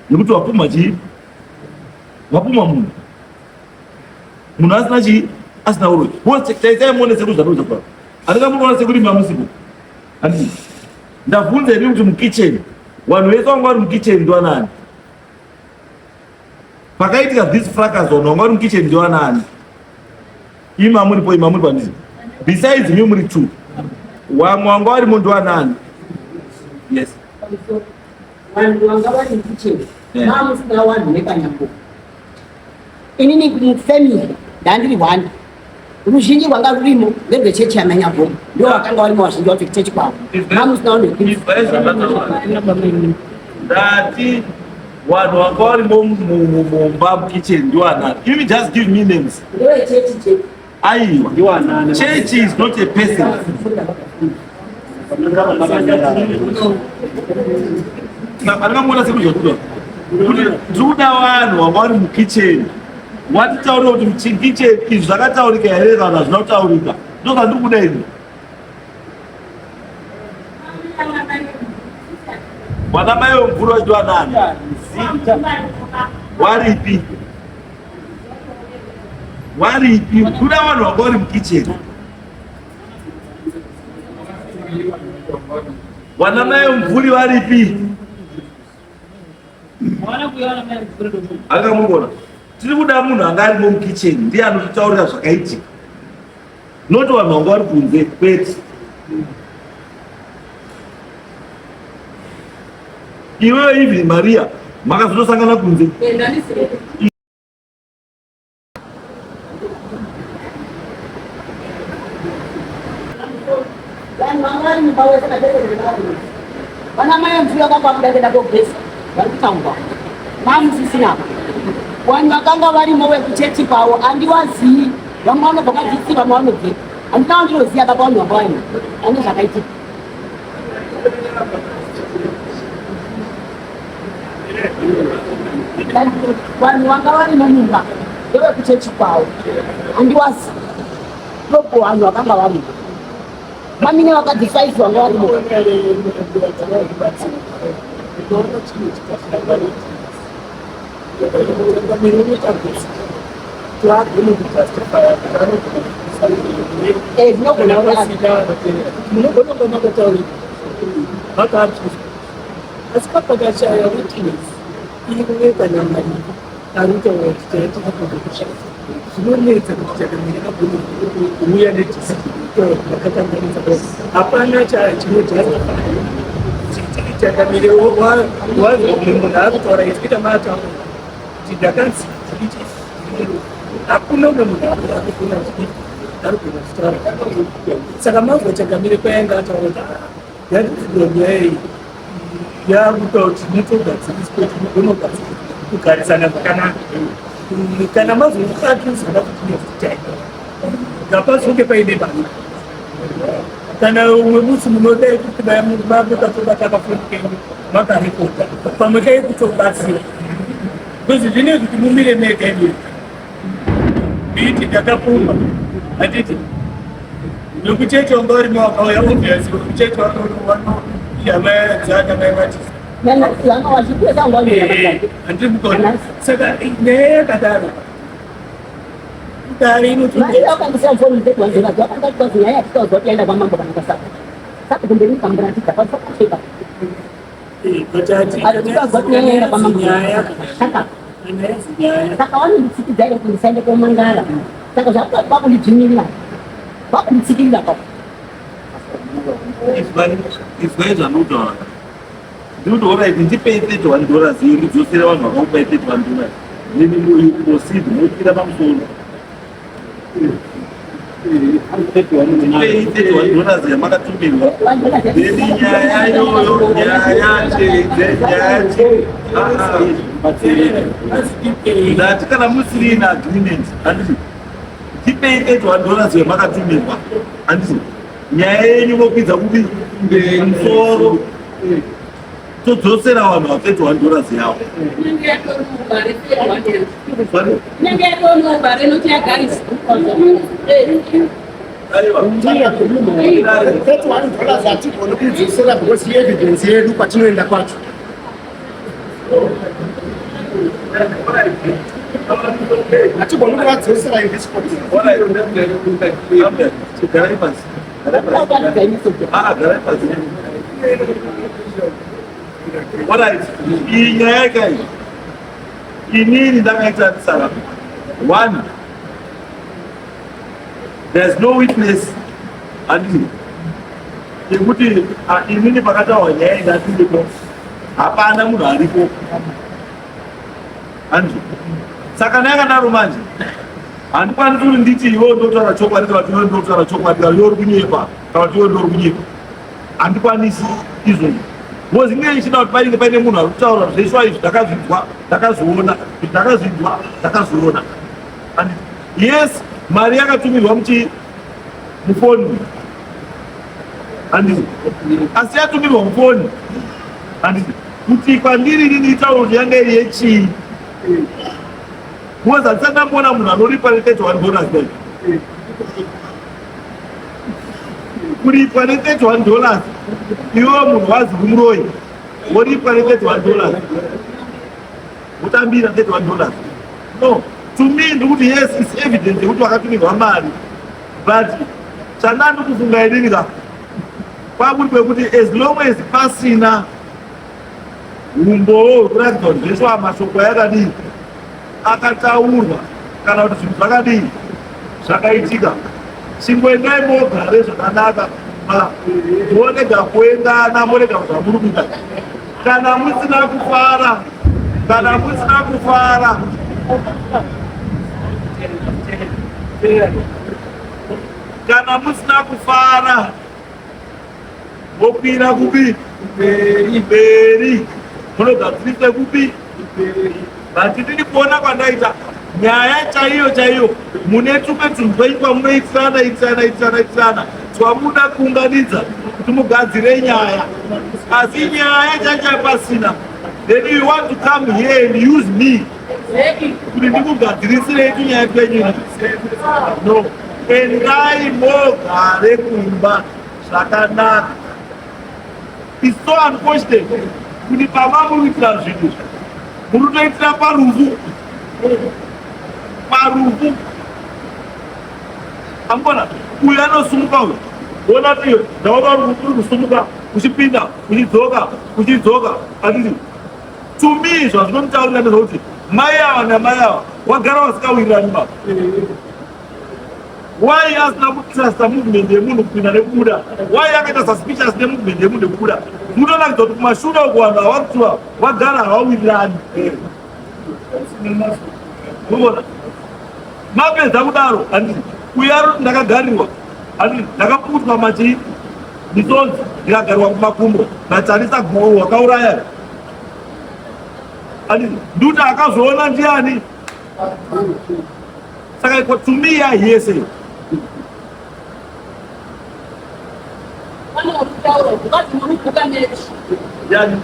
nekuti wapumha chii, wapumha munhu asina chii, asina uroyi. Taisai muone sekuru zvatoza pa handingamuona sekuru mamusipo, handiti? Ndabvunza ini kuti mukitchen vanhu vese vanga vari mukitchen ndiwanani? Pakaitika this fracas, vanhu vanga vari mukitchen ndiwanani? Ima muripo, ima muri panditi, besides mi muri two, vamwe vanga varimo ndiwanani? Yes. Vanhu vanga vari mukitchen mamusina vanhu vekanyambo. Inini mufamily ndandiri one. Ruzhinji rwanga rurimo nderwechechi yaManyagomo, ndo vakanga varimo vazhinji vacho chechi kwavo. Mamusina vanhu. Ndati vanhu vanga varimo mumba mukitchen ndiwanani? You just give me names. Ndewechechi chechi. Aiwa, church is not a person. Andingamuona sekuzvakuda kuti ndiri kuda vanhu vanga vari mukicheni watitaurira kuti mukicheni izvi zvakataurika here kana hazvina kutaurika, ndozvandiri kuda ini. Vana mai vemvura vachidiwa nani? Waripi? Waripi? Kuda vanhu vanga vari mukicheni. Vana mai vemvuri varipi? Akamugona. Tiri kuda munhu anga arimo mukicheni ndiye anototaurira zvakaitika. Not vanhu vanga vari kunze kwete. Iwewe even Maria makazotosangana kunze. Vanhu vanga vari mumba wese vana mai mvuya vakanga vakuda kuenda kogeza vari kutaurwa mamusisina apa. Vanhu vakanga varimo vekuchechi kwavo handiwazii, vamwe vanobva kwaDC, vamwe vanobvepi, handina wandinoziva baba. Vanhu vanga vaina ane zvakaitika. Vanhu vanga varimo mumba ndevekuchechi kwavo, handiwazi topo. Vanhu vakanga varimo mamine vakadzi 5 vanga varimo. Zvinogona. Munogona kunge makataurira makaabvisa, asi papakashaya witness imwe kana maviri ari kutaura kuti taitika kushata, zvinonetsa kuti chakamira agone kuuya nedecision kutaura kuti ndakakanganisa. Hapana chinojustify chakamire. Wazwa mumwe munhu ari kutaura izikuita maataura kuti ndakanzi nditi, hakuna umwe munhu arikugona arikugona kutaura. Saka mazwa chakamire kwaanga ataura kuti yatidzirwa nyaya iyi, yakuita kuti mutogadziriswe kuti mugone kugarisana zvakanaka. Kana mazoakiuzana kuti next time ngapazoke paine basa, kana umwe musi munodai kuti makatobata kafoni kenyu makarekodha, pamwe kai kutobatsira, because zvine kuti mumire mega imi miti ndakapfuma, handiti nekuchechi wanga urimo wakauya, obviously kuchechi hama dzana mai matisa, handiri mukona. Saka nyaya yakadaro dare inotoakandisa foni ndekuwanzeraakanga nyaya yatitauzwa kuti yaenda kwamambo kana kwasaka saka kumberi mukamuratidza pasakacheka atitauzwa kuti nyaya yaenda kwamambo saka saka vanonditsikidza here kuti ndisaende komangara? Saka zvakundidzvinyirira, vakunditsikirira pa Izwai zvanotaura. Ndikuti alright, ndipei $31 iyo ndidzosere vanhu vakakupai $31, then you proceed mokwira pamusoro. Ndipei $31 yamakatumirwa, then nyaya iyoyo, nyaya chedze nyaya che ndati kana musiri in agreement, handiti ndipei $31 yamakatumirwa, handiti nyaya yenyu mokwidza kupi musoro, todzosera vanhu va $31 yavo. Inenge yatonobare noti yagarisa. $31 hatigoni kudzosera because evidence yedu kwatinoenda kwacho. Hatigoni kuvadzosera in this court. Garai pasi. Garai pasi. Alright, iyi nyaya ikai inini ndakaita saka one, there's no witness, handiti yekuti inini pakataurwa nyaya indatiripo hapana munhu aripo, handiti? Saka nayakadaro manje handikwanisi kuti nditi iwe ndotaura chokwadi kana kuti iwe ndotaura chokwadi kana iwe uri kunyepa kana kuti iwe ndori kunyepa. Handikwanisi izvozvo because inge ichida kuti painge paine munhu ari kutaura zveswa izvi, ndakazvinzwa, ndakazviona, ndakazvinzwa, ndakazviona. Yes, mari yakatumirwa muchi mufoni, handiti? Asi yatumirwa mufoni, handiti? Kuti kwandiri inini itauro kuti yanga iri yechii, because handisati ndamboona munhu anoripa ne31 dollars. Dai kuripwa ne31 dollars, iwewo munhu wazi kumuroyi, woripwa ne31 dollars, wotambira 31 dollars. No, to me ndikuti yes, it's evidence yekuti wakatumirwa mari, but chandandi kufunga inini ka kwakuri kwekuti as long as pasina umbowo hwekuratidza kuti zveswa mashoko yakadii akataurwa kana kuti zvinhu zvakadii zvakaitika, chingoendai mogare zvakanaka kumba, morega kuendana, morega zvamuri kuita. Kana musina kufara, kana musina kufara, kana musina kufara, mokwira kupi? Mberi. Munogadzirise kupi? But ndiri kuona kwandaita nyaya chaiyo chaiyo, mune tumwe tunhu twenyu kwamunoitirana itirana itirana itirana twamuda kuunganidza kuti mugadzire nyaya, asi nyaya chaicho pasina. Then you want to come here and use me kuti ndikugadzirisirei tunyaya twenyu. No, endai mogare kumba zvakanaka. It's so unfortunate kuti pama muri kuitira zvinhu, muri kutoitira parufu, parufu. Amukona uyu anosumuka uyu, ona tiyo ndaona uri kusumuka uchipinda, uchidzoka, uchidzoka. Atiti to me zvazvinomutaurira ndezvokuti mai ava namai ava wagara vasikawirirani baba. Why asina kutrusta movement yemunhu kupinda nekubuda? Why akaita suspicious nemovement yemunhu nekubuda? Munoratidza kuti kumashure uku vanhu havakutura vagara havawirirani. Unoona mapedza kudaro, handiti uyu aroti ndakagarirwa, handiti ndakaputwa machii misodzi, ndikagarirwa kumakumbo natarisa guo wakauraya, handiti nduti akazoona ndiani? Saka iko to me ya hearsay. Yani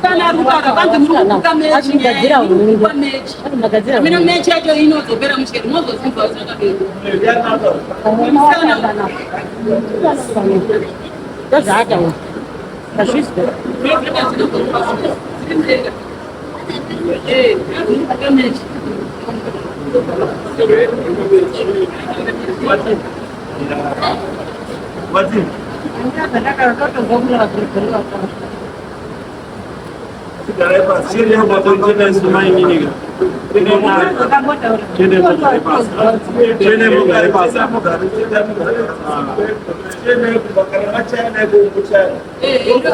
Kana ari kutaura kwanzi muri kubuka mechi, nyaya mechi. Mino mechi yacho inozopera muchero, mozoziva zvakadini. Musikana. Ndozvaataura, hazvizwa. Wati garai pasi. Chiendai mugare pasi.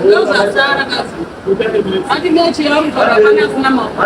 Ndozvasara kazi. Ati mechi yauri kutaura pane asina maoko.